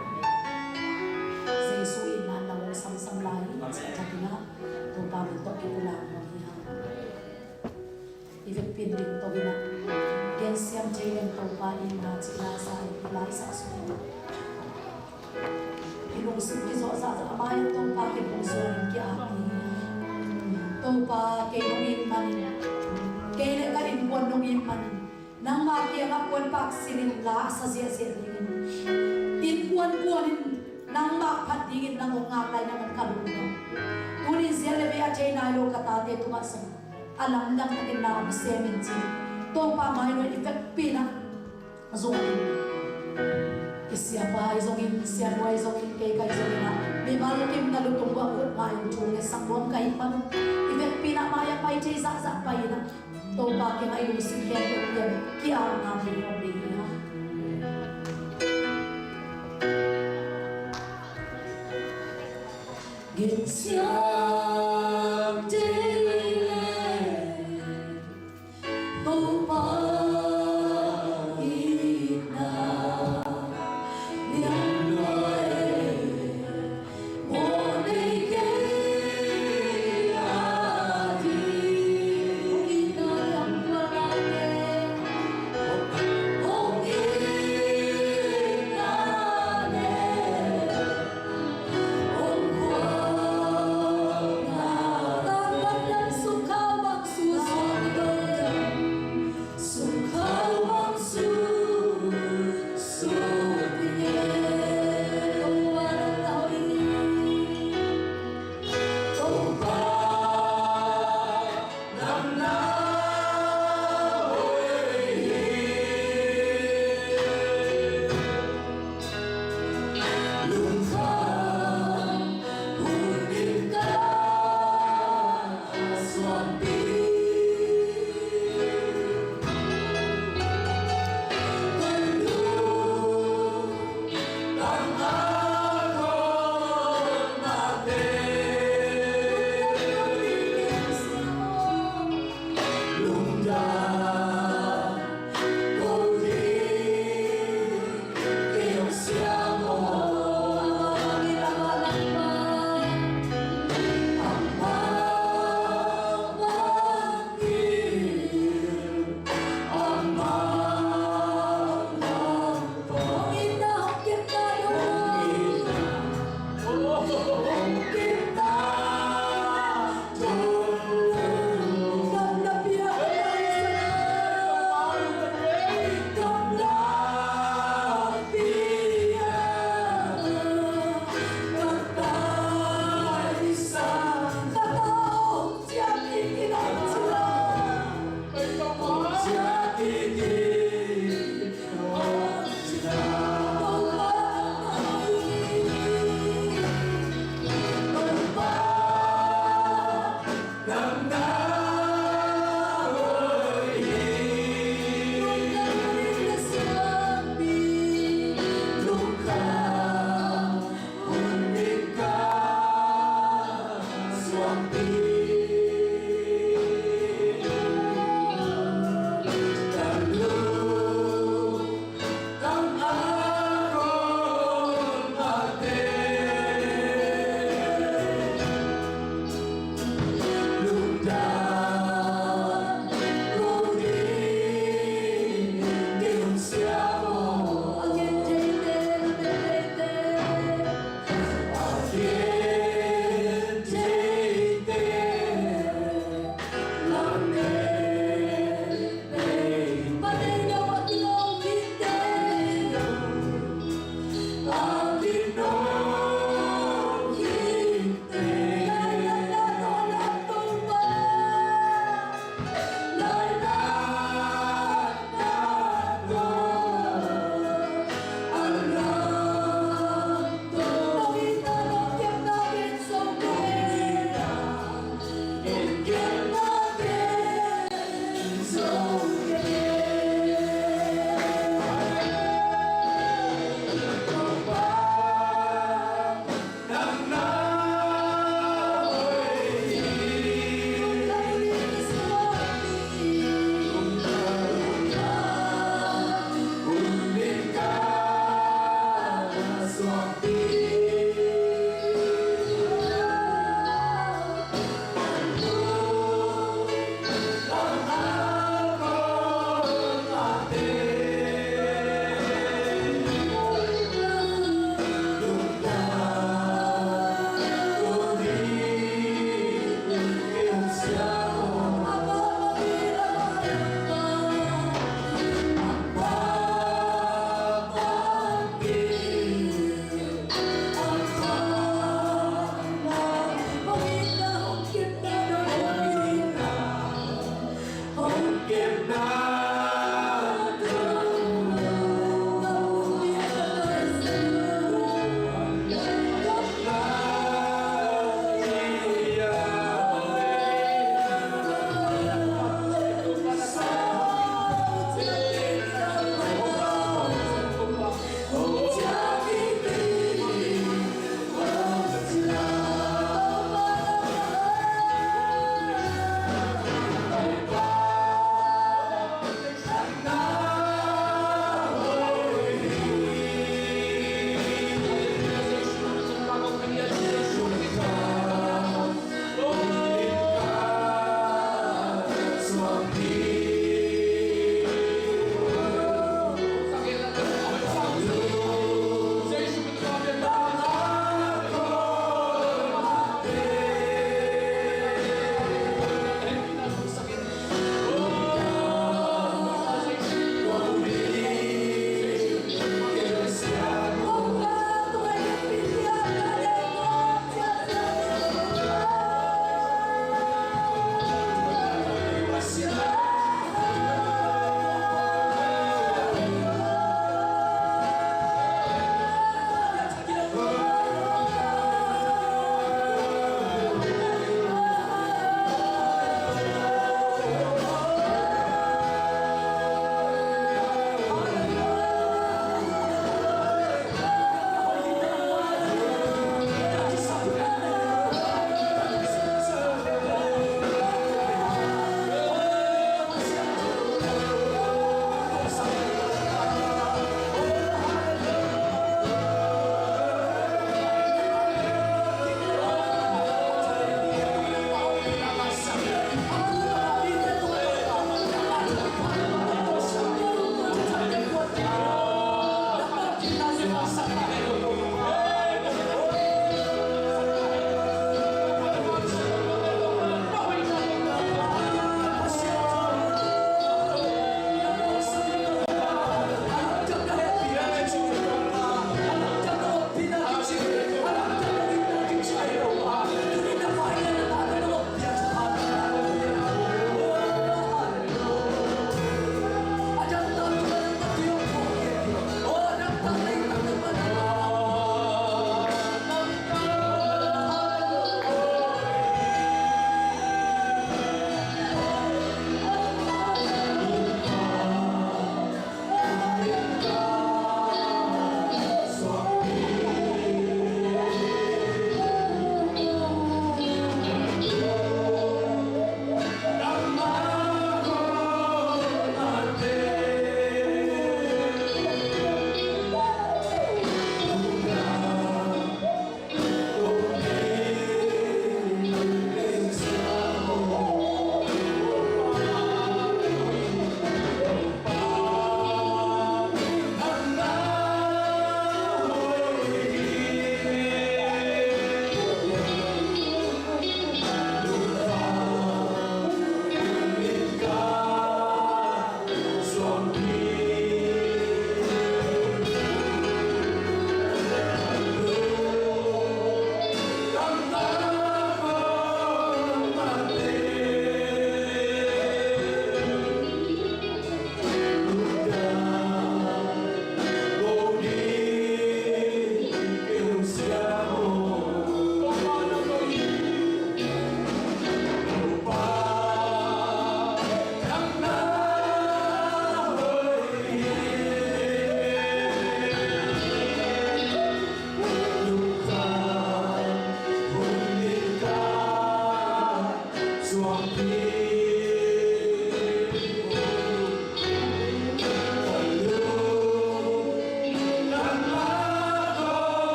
Jesu itna na hong samsam lai hi, ciah takin ah Topa min tawh kipulak nuam hi hang. I vekpi in ding to in ah, gensiam thei leng Topa itna cih la sa in i laisak sung in i lungsim kizawh zahzah a mai-ah Topa kiang hong zuan in ki-ap ni. Topa kei nong it manin, kei le ka innkuan nong it manin, nangma kiangah puanpak silin la a sa ziahziah dingin, innkuan kuanin nangmah phat dingin nang hong ngak lai, nang an ka lungdam. Tunin zia le vei a thei nai lo ka tate tungah zong a lamdang takin na hong sem in ci. Topa mai-ah i vekpi in ah zuan in. I siapa ahi zongin, sianu ahi zongin, kei ka hi zongin ah, mimal kim na lutung uah khut ngah in thu ngetsak nuam ka hih manun, i vekpi in ah mai-ah pai thei zahzah pai in ah, Topa kiangah i lungsim khempeuh pian, ki-apna ding om ding hi hang. Gensiam thei leng Topa itna lian lua e, mawh nei kei a ding. Hong itna lian lua lai e, hong itna lian, hong khua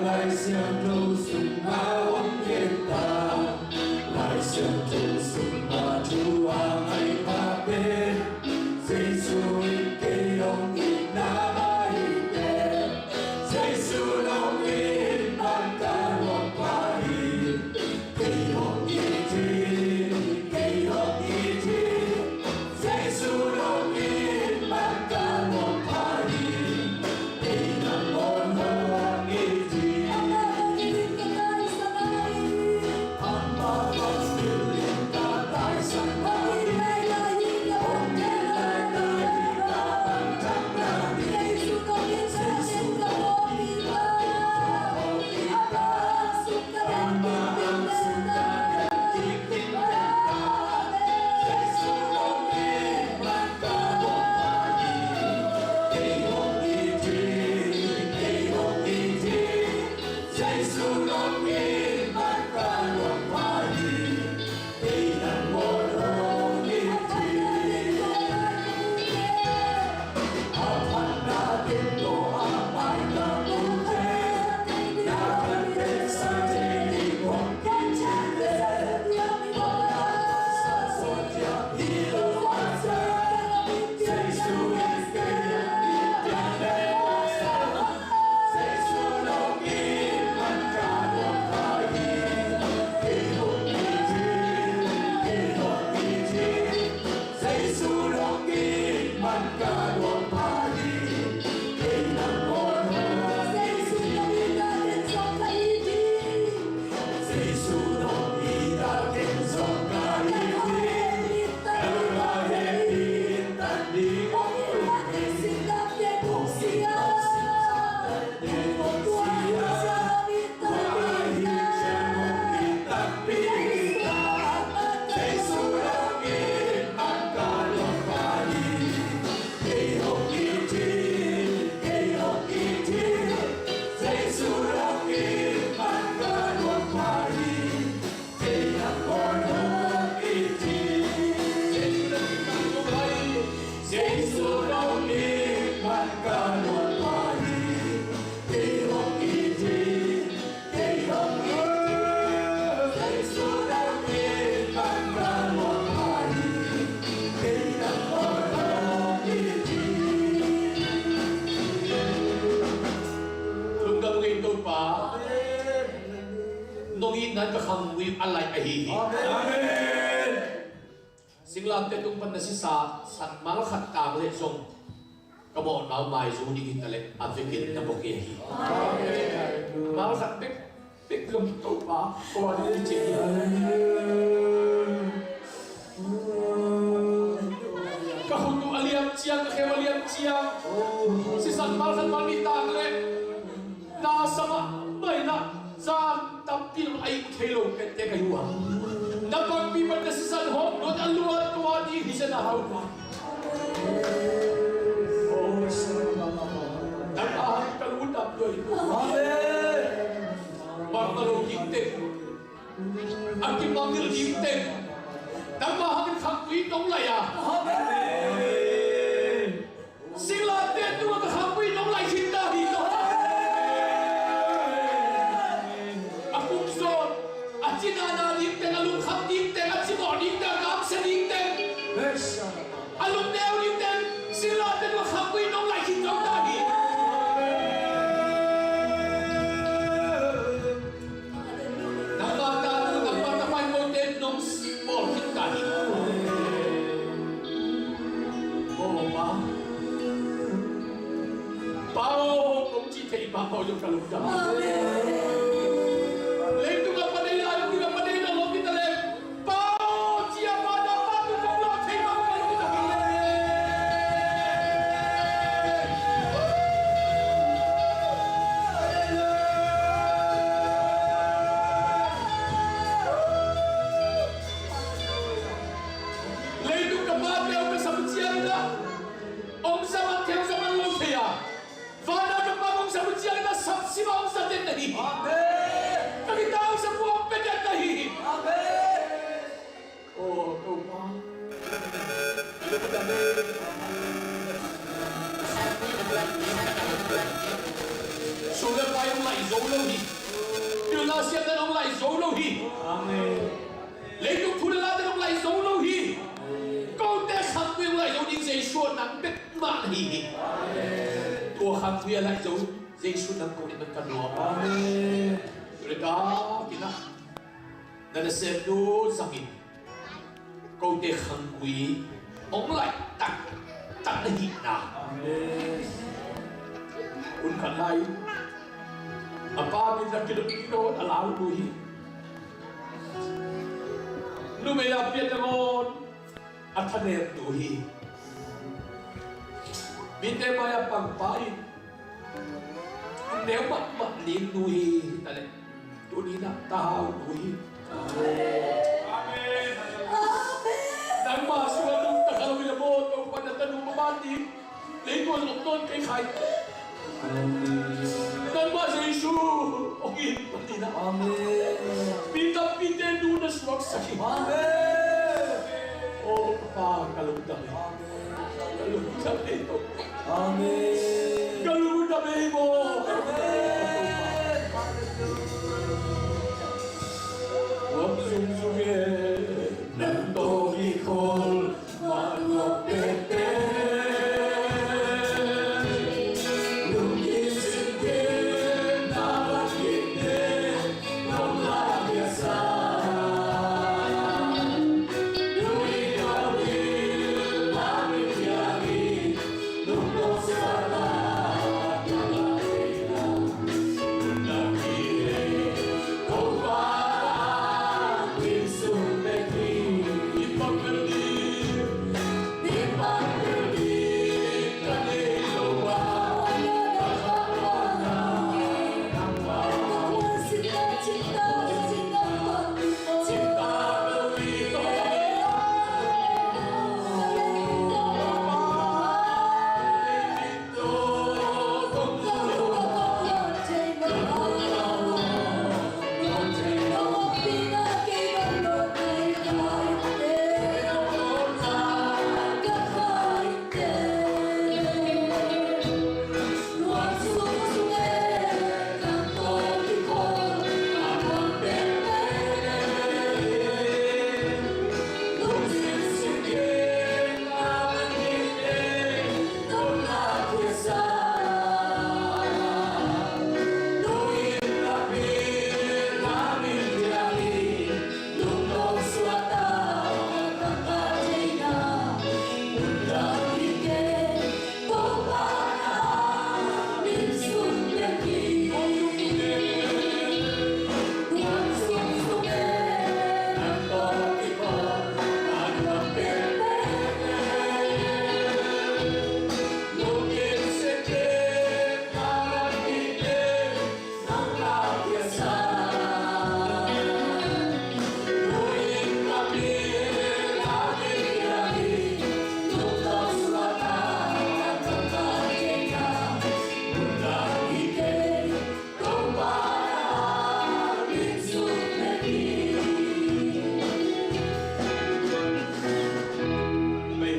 Lai Siangtho sungah hong gen ta, Lai Siangtho sungah thu a ngai pha pen Jesu in kei hong itna mah hi teh, Jesu in hong it man ka nuam pah hi. Kei hong it hi, kei hong it hi. Jesu in hong it man ka nuam pah hi. Kei nangawn hong it hi. Amah bang hong it ka taisan lai hi. Amah bang hong it ka taisan lai hi. Hong it lai lai hi ka bang thang lai hi. Jesu in hong it, Jesu in hong it ka nuam hi. Amah hong sung Jesu in hong it man ka nuam pah hi. Kei nangawn hong it hi. Jesu in hong it a, ken zong ka it hi. Ka lung a hehpih tan ding hong it hi. Hong it hi. Jesu in hong it man ka nuam pah hi. Kei hong it hi, kei hong it hi. Jesu in hong it man ka nuam pah hi. Kei nangawn hong it hi. Lungdam ung ei Topa. Nong itna in ka khanggui a laih ahi hi. Amen. Singlamteh tung pan na sisa san mal khat tang leh zong ka mawhna uh maizu ding hi ta leh a vekin na bawk hi ahi. Mal khat bek bek zong Topa ko a ding hi ci hi. Ka khut uh a liam ciang, ka kheu a liam ciang, sisan mal khat mal nih tang leh na sam ah baina zan tampi lo a ih thei lo pente ka hi uh a, na pangpi pan na sisan hawm lo a luat tua ding hi zen a hau. Nangmah hangin ka lungdam hi. Amen. Bang na lo ding teng, a kimangngilh ding teng, nangmah hangin khanggui nong laih a. Amen. Singlamteh tungah ka khanggui nong laih khin ta hi. A kum zawn, a cina na ding teng, a lungkham ding teng, a cimawh ding teng, a kamsia ding teng, a lungneu ding teng, singlamteh tungah khanggui nong laih khin zong ta hi. Nangmah ta tu, nangmah ta pai mote nong bawl khin ta hi. Aw Pa, Pa aw, kong ci thei Pa aw, zong ka lungdam. Leitung a Pa deih lai, leitung a Pa deih lai, lawm khin ta leh Pa aw, ci a Pa, nangmah tu kong lawh thei mah, ka lungdam. Leitung ka pate hong nasam ciangin ah, hong sa man thei, hong sa man lo thei a, vana ka Pa hong sa ciangin ah, sapsim a hong sa den na hi. Amen. Ka gita hong sa pua hong pia den na hi. Amen. Aw Topa, sum le pai hong laih zo lo hi. Pilna siatna hong lai zo lo hi. Amen. Leitung thu le late hong lai zo lo hi. Kote khanggui hong lai zo ding Jesu nang bek mah na hi hi. Tua khanggui a lai zo Jesu nang ko ding man ka nuam. Amen. Tua le ka kina na nasemnu zangin kote khanggui hong lai taktak na hihna. Amen. Hun khat lai a pa min na kiluk kiluk a lau nu hi. Numei a pian nangawn a thanem nu hi. Mite mai a pangpa in neu mahmah ling nu hi. Hi ta leh tuni na tau nu hi. Amen. Nangmah sual nu ta kha lo hi a maw, Topa na tanu mah ban ding. Leitung zong ton kei khai. Nangmah Jesu hong in patina. Amen. Mi tampite nu na suaksak hi. Amen. O Topa ka lungdam hi. Ka lungdam hi Topa. Amen. Ka lungdam hi maw. Amen. Lam sung sung e nang tawh kikhol.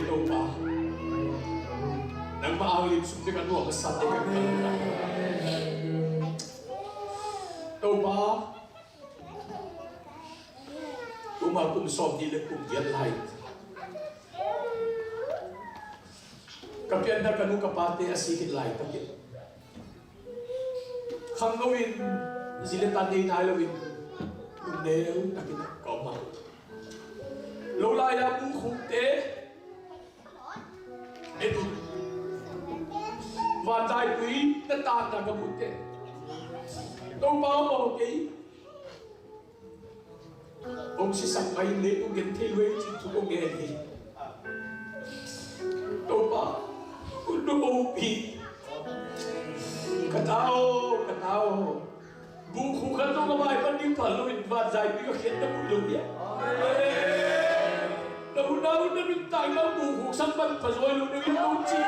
Topa, nangmah a lim sung te ka nuam a san te ka kal. Topa, tuma kum sawm nih le kum giat lai ka pianna ka nu ka pate a si khit laitakin khangno in zi le tan nei nai loin lungdam takin ka om a. Lo lai-a bukhukte, etin vanzaipui na taanna ka buhte, Topa aw kei hong sisak mai in leitung gen thei lo hi cih thu kong ngen hi. Topa, kong nupi, ka ta aw, ka ta aw. Bukhuk khat zong a mai pan ding phal lo in vanzaipui ka khiat na buai lo hi a. Na hun a hun na nuntak na bukhuk sang pan pha zaw lo deuh in kong ci.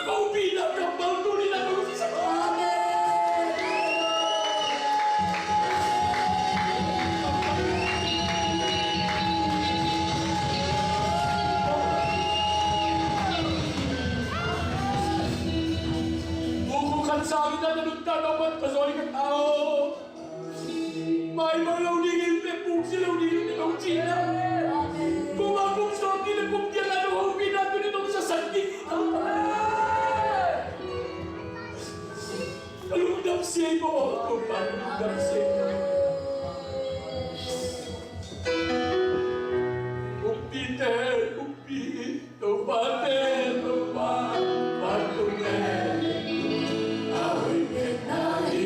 Ka upihna kammal tuni na kong ci sak. Amen. Bukhuk Kan sangin na nuntakna upat ka zawi ka ta aw. Maimang lo dingin pe, pumsi lo dingin pe, nong cihna. Kum a kum sawm ni le kum giat a nong hopihna tuni nong sasak ding. Ka lungdam sia hi maw, Topa, ka lungdam sia hi. Kumpite, kumpi, Topate, Topa, Pate, a hoih pen na hi.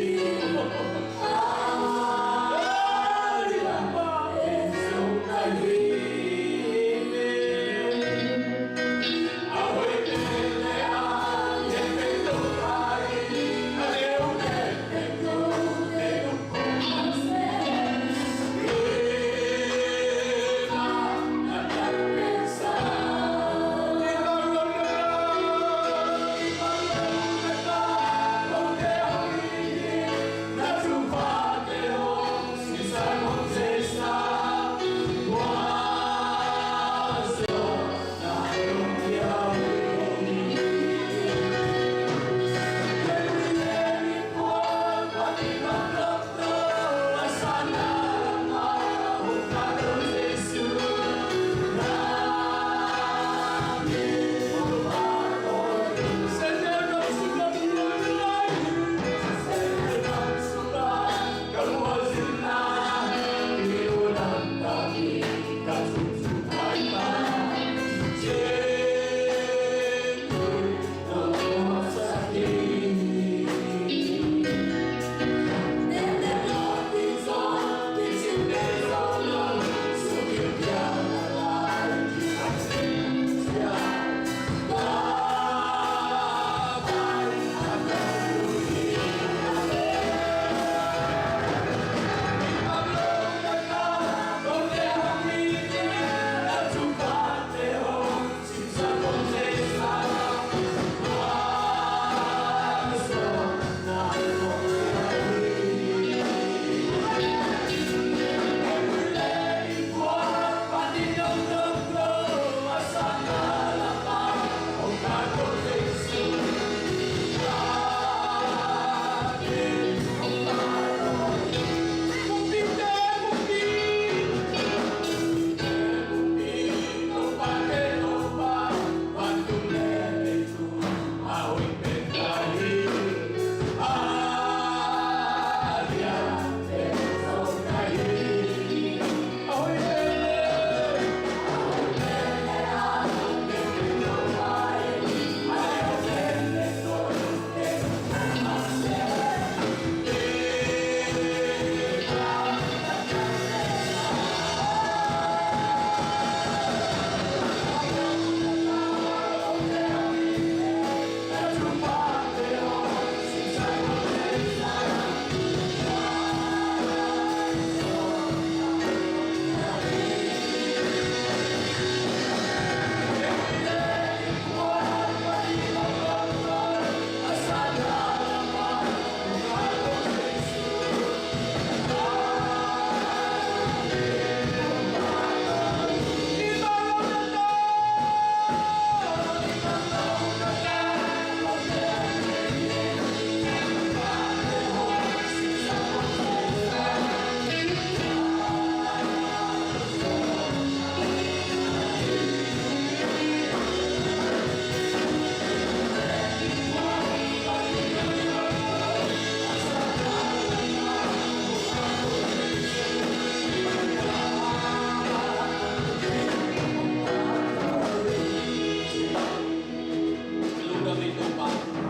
Lungdam ei Topa.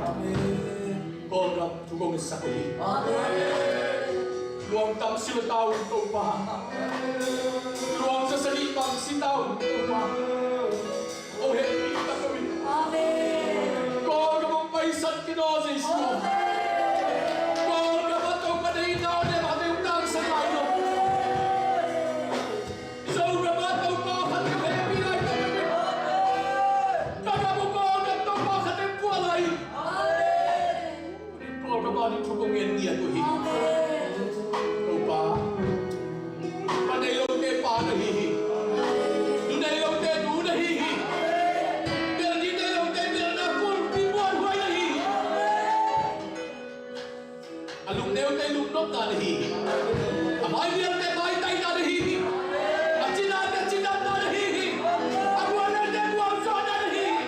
Amen. Kawlgam thu kong sak hi. Amen. Luang tam si lo ta un Topa. Luang sa sani bang si ta un Topa. O hehpih ta ko in. Amen. Kawlgam hong paisan kei naw Jesu. Amen. Kawlgam ah Topa deihna le mah deuh tangsak lai lo. Zogam ah Topa khat ka hehpih lai ta ko in. Ka gam uh Kawlgam Topa khat deuh puah lai. Amen. Kawlgam ah ding thu kong ngen ngiat uh hi. Amen. Topa, pa nei lote pa na hi hi. Nu nei lote nu na hi hi. Bel ding nei lote belna kulhpi buanhuai na hi hi. A lungneute lungnopna na hi hi. A mainialte maitaina na hi hi. A cinate cidamna na hi hi. A gualnate gualzawhna na hi hi.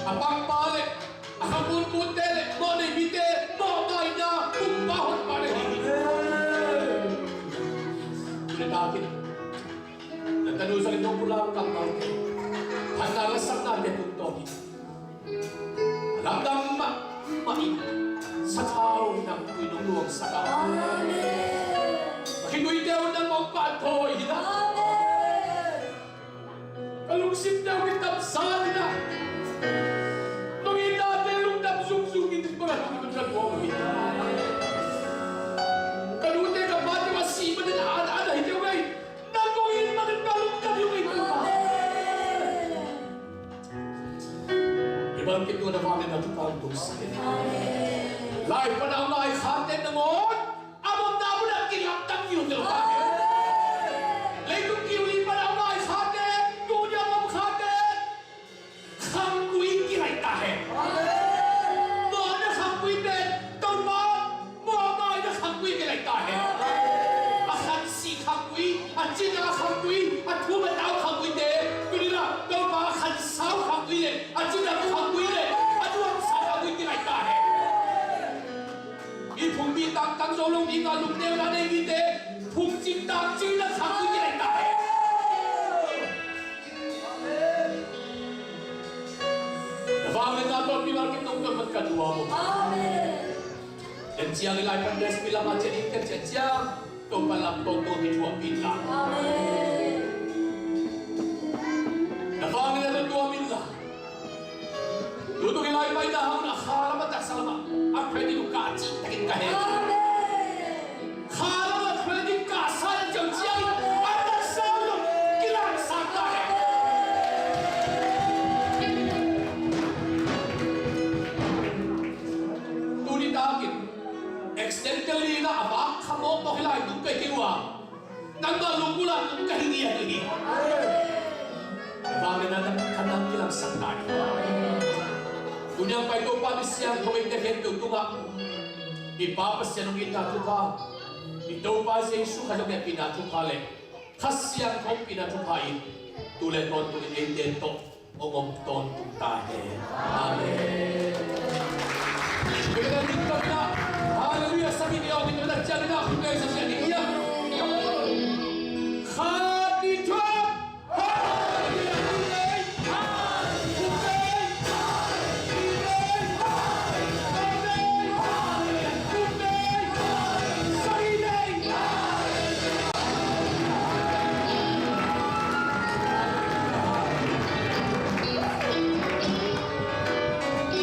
A pakpa le a kha punpunte le mawhnei mite mawhmaina pumpa honpa na hi hi. Tuni takin na tanu zongin nong pulak kammalte, phatna lasaknate tungtawn hi. A lamdang mahmah in sathau nang tui nong luangsak a. Amen. A khinuite uh nang mong panthawi hi na. Amen. Ka lungsimte uh kitamsa hi na. Nong itnate lungdam zungzung in bang a lungdam ka luang hi. Ka nute ka pate uh a sih manin a an an ahi kei uh ei. Nang kong it manin ka lungdam hi uh ei Topa. Amen. I bangkit nung na vang le na thupha hong sak in. Amen. Lai pan a om lai khate nangawn a omna mun ah kilamdang hi uh Topa. Amen. Leitung kiu li pan a om lai khate, tuni a om khate, khanggui kilaih ta hen. Amen. Mawhna khanggui pen Topa, mawhmaina khanggui kilaih ta hen. Amen. A khansih khanggui, a cina khanggui, a thum a tau khangguite, tuni-in ah Topa khansau khanggui le, a cidam khanggui le, a nuamsa khanggui kilaih ta hen. I phungbi tangtang zo lo ding a lungneuna nei mite, phungcing tangcing le khanggui kilaih ta hen. Na vang le na tawh mi mal kim nong tawh man ka duam uh. Amen. Ken ciang i lai pan best mi lam a ciah in ken ciah ciang Topa lam tawh tawh hi thuah pin la. Amen. Na vang in a tawh tuam in la. Tutung i lai pai na hang na kha lam a taksa lam a a credit uh ka cih takin ka he. Amen. Kha lam a credit ka sa in ciang ciang in a taksa uh kilang sak ta he. Tuni takin accidentally na a vak kha mawk mawk hi lai tung kei kei uh a, nangmah lunggulh a tung ka hi ngiat uh hi. Vangliatna khat nang kilangsak ta hi. Tuni a pai Topa mi siangtho eite khempeuh tungah i Pa Pasian hong itna thupha, i Topa Jesu Khazih hong hehpihna thupha le Kha Siangtho hong hehpihna thupha in tu le tawntung in eite tawh hong om tawntung ta hen. Amen.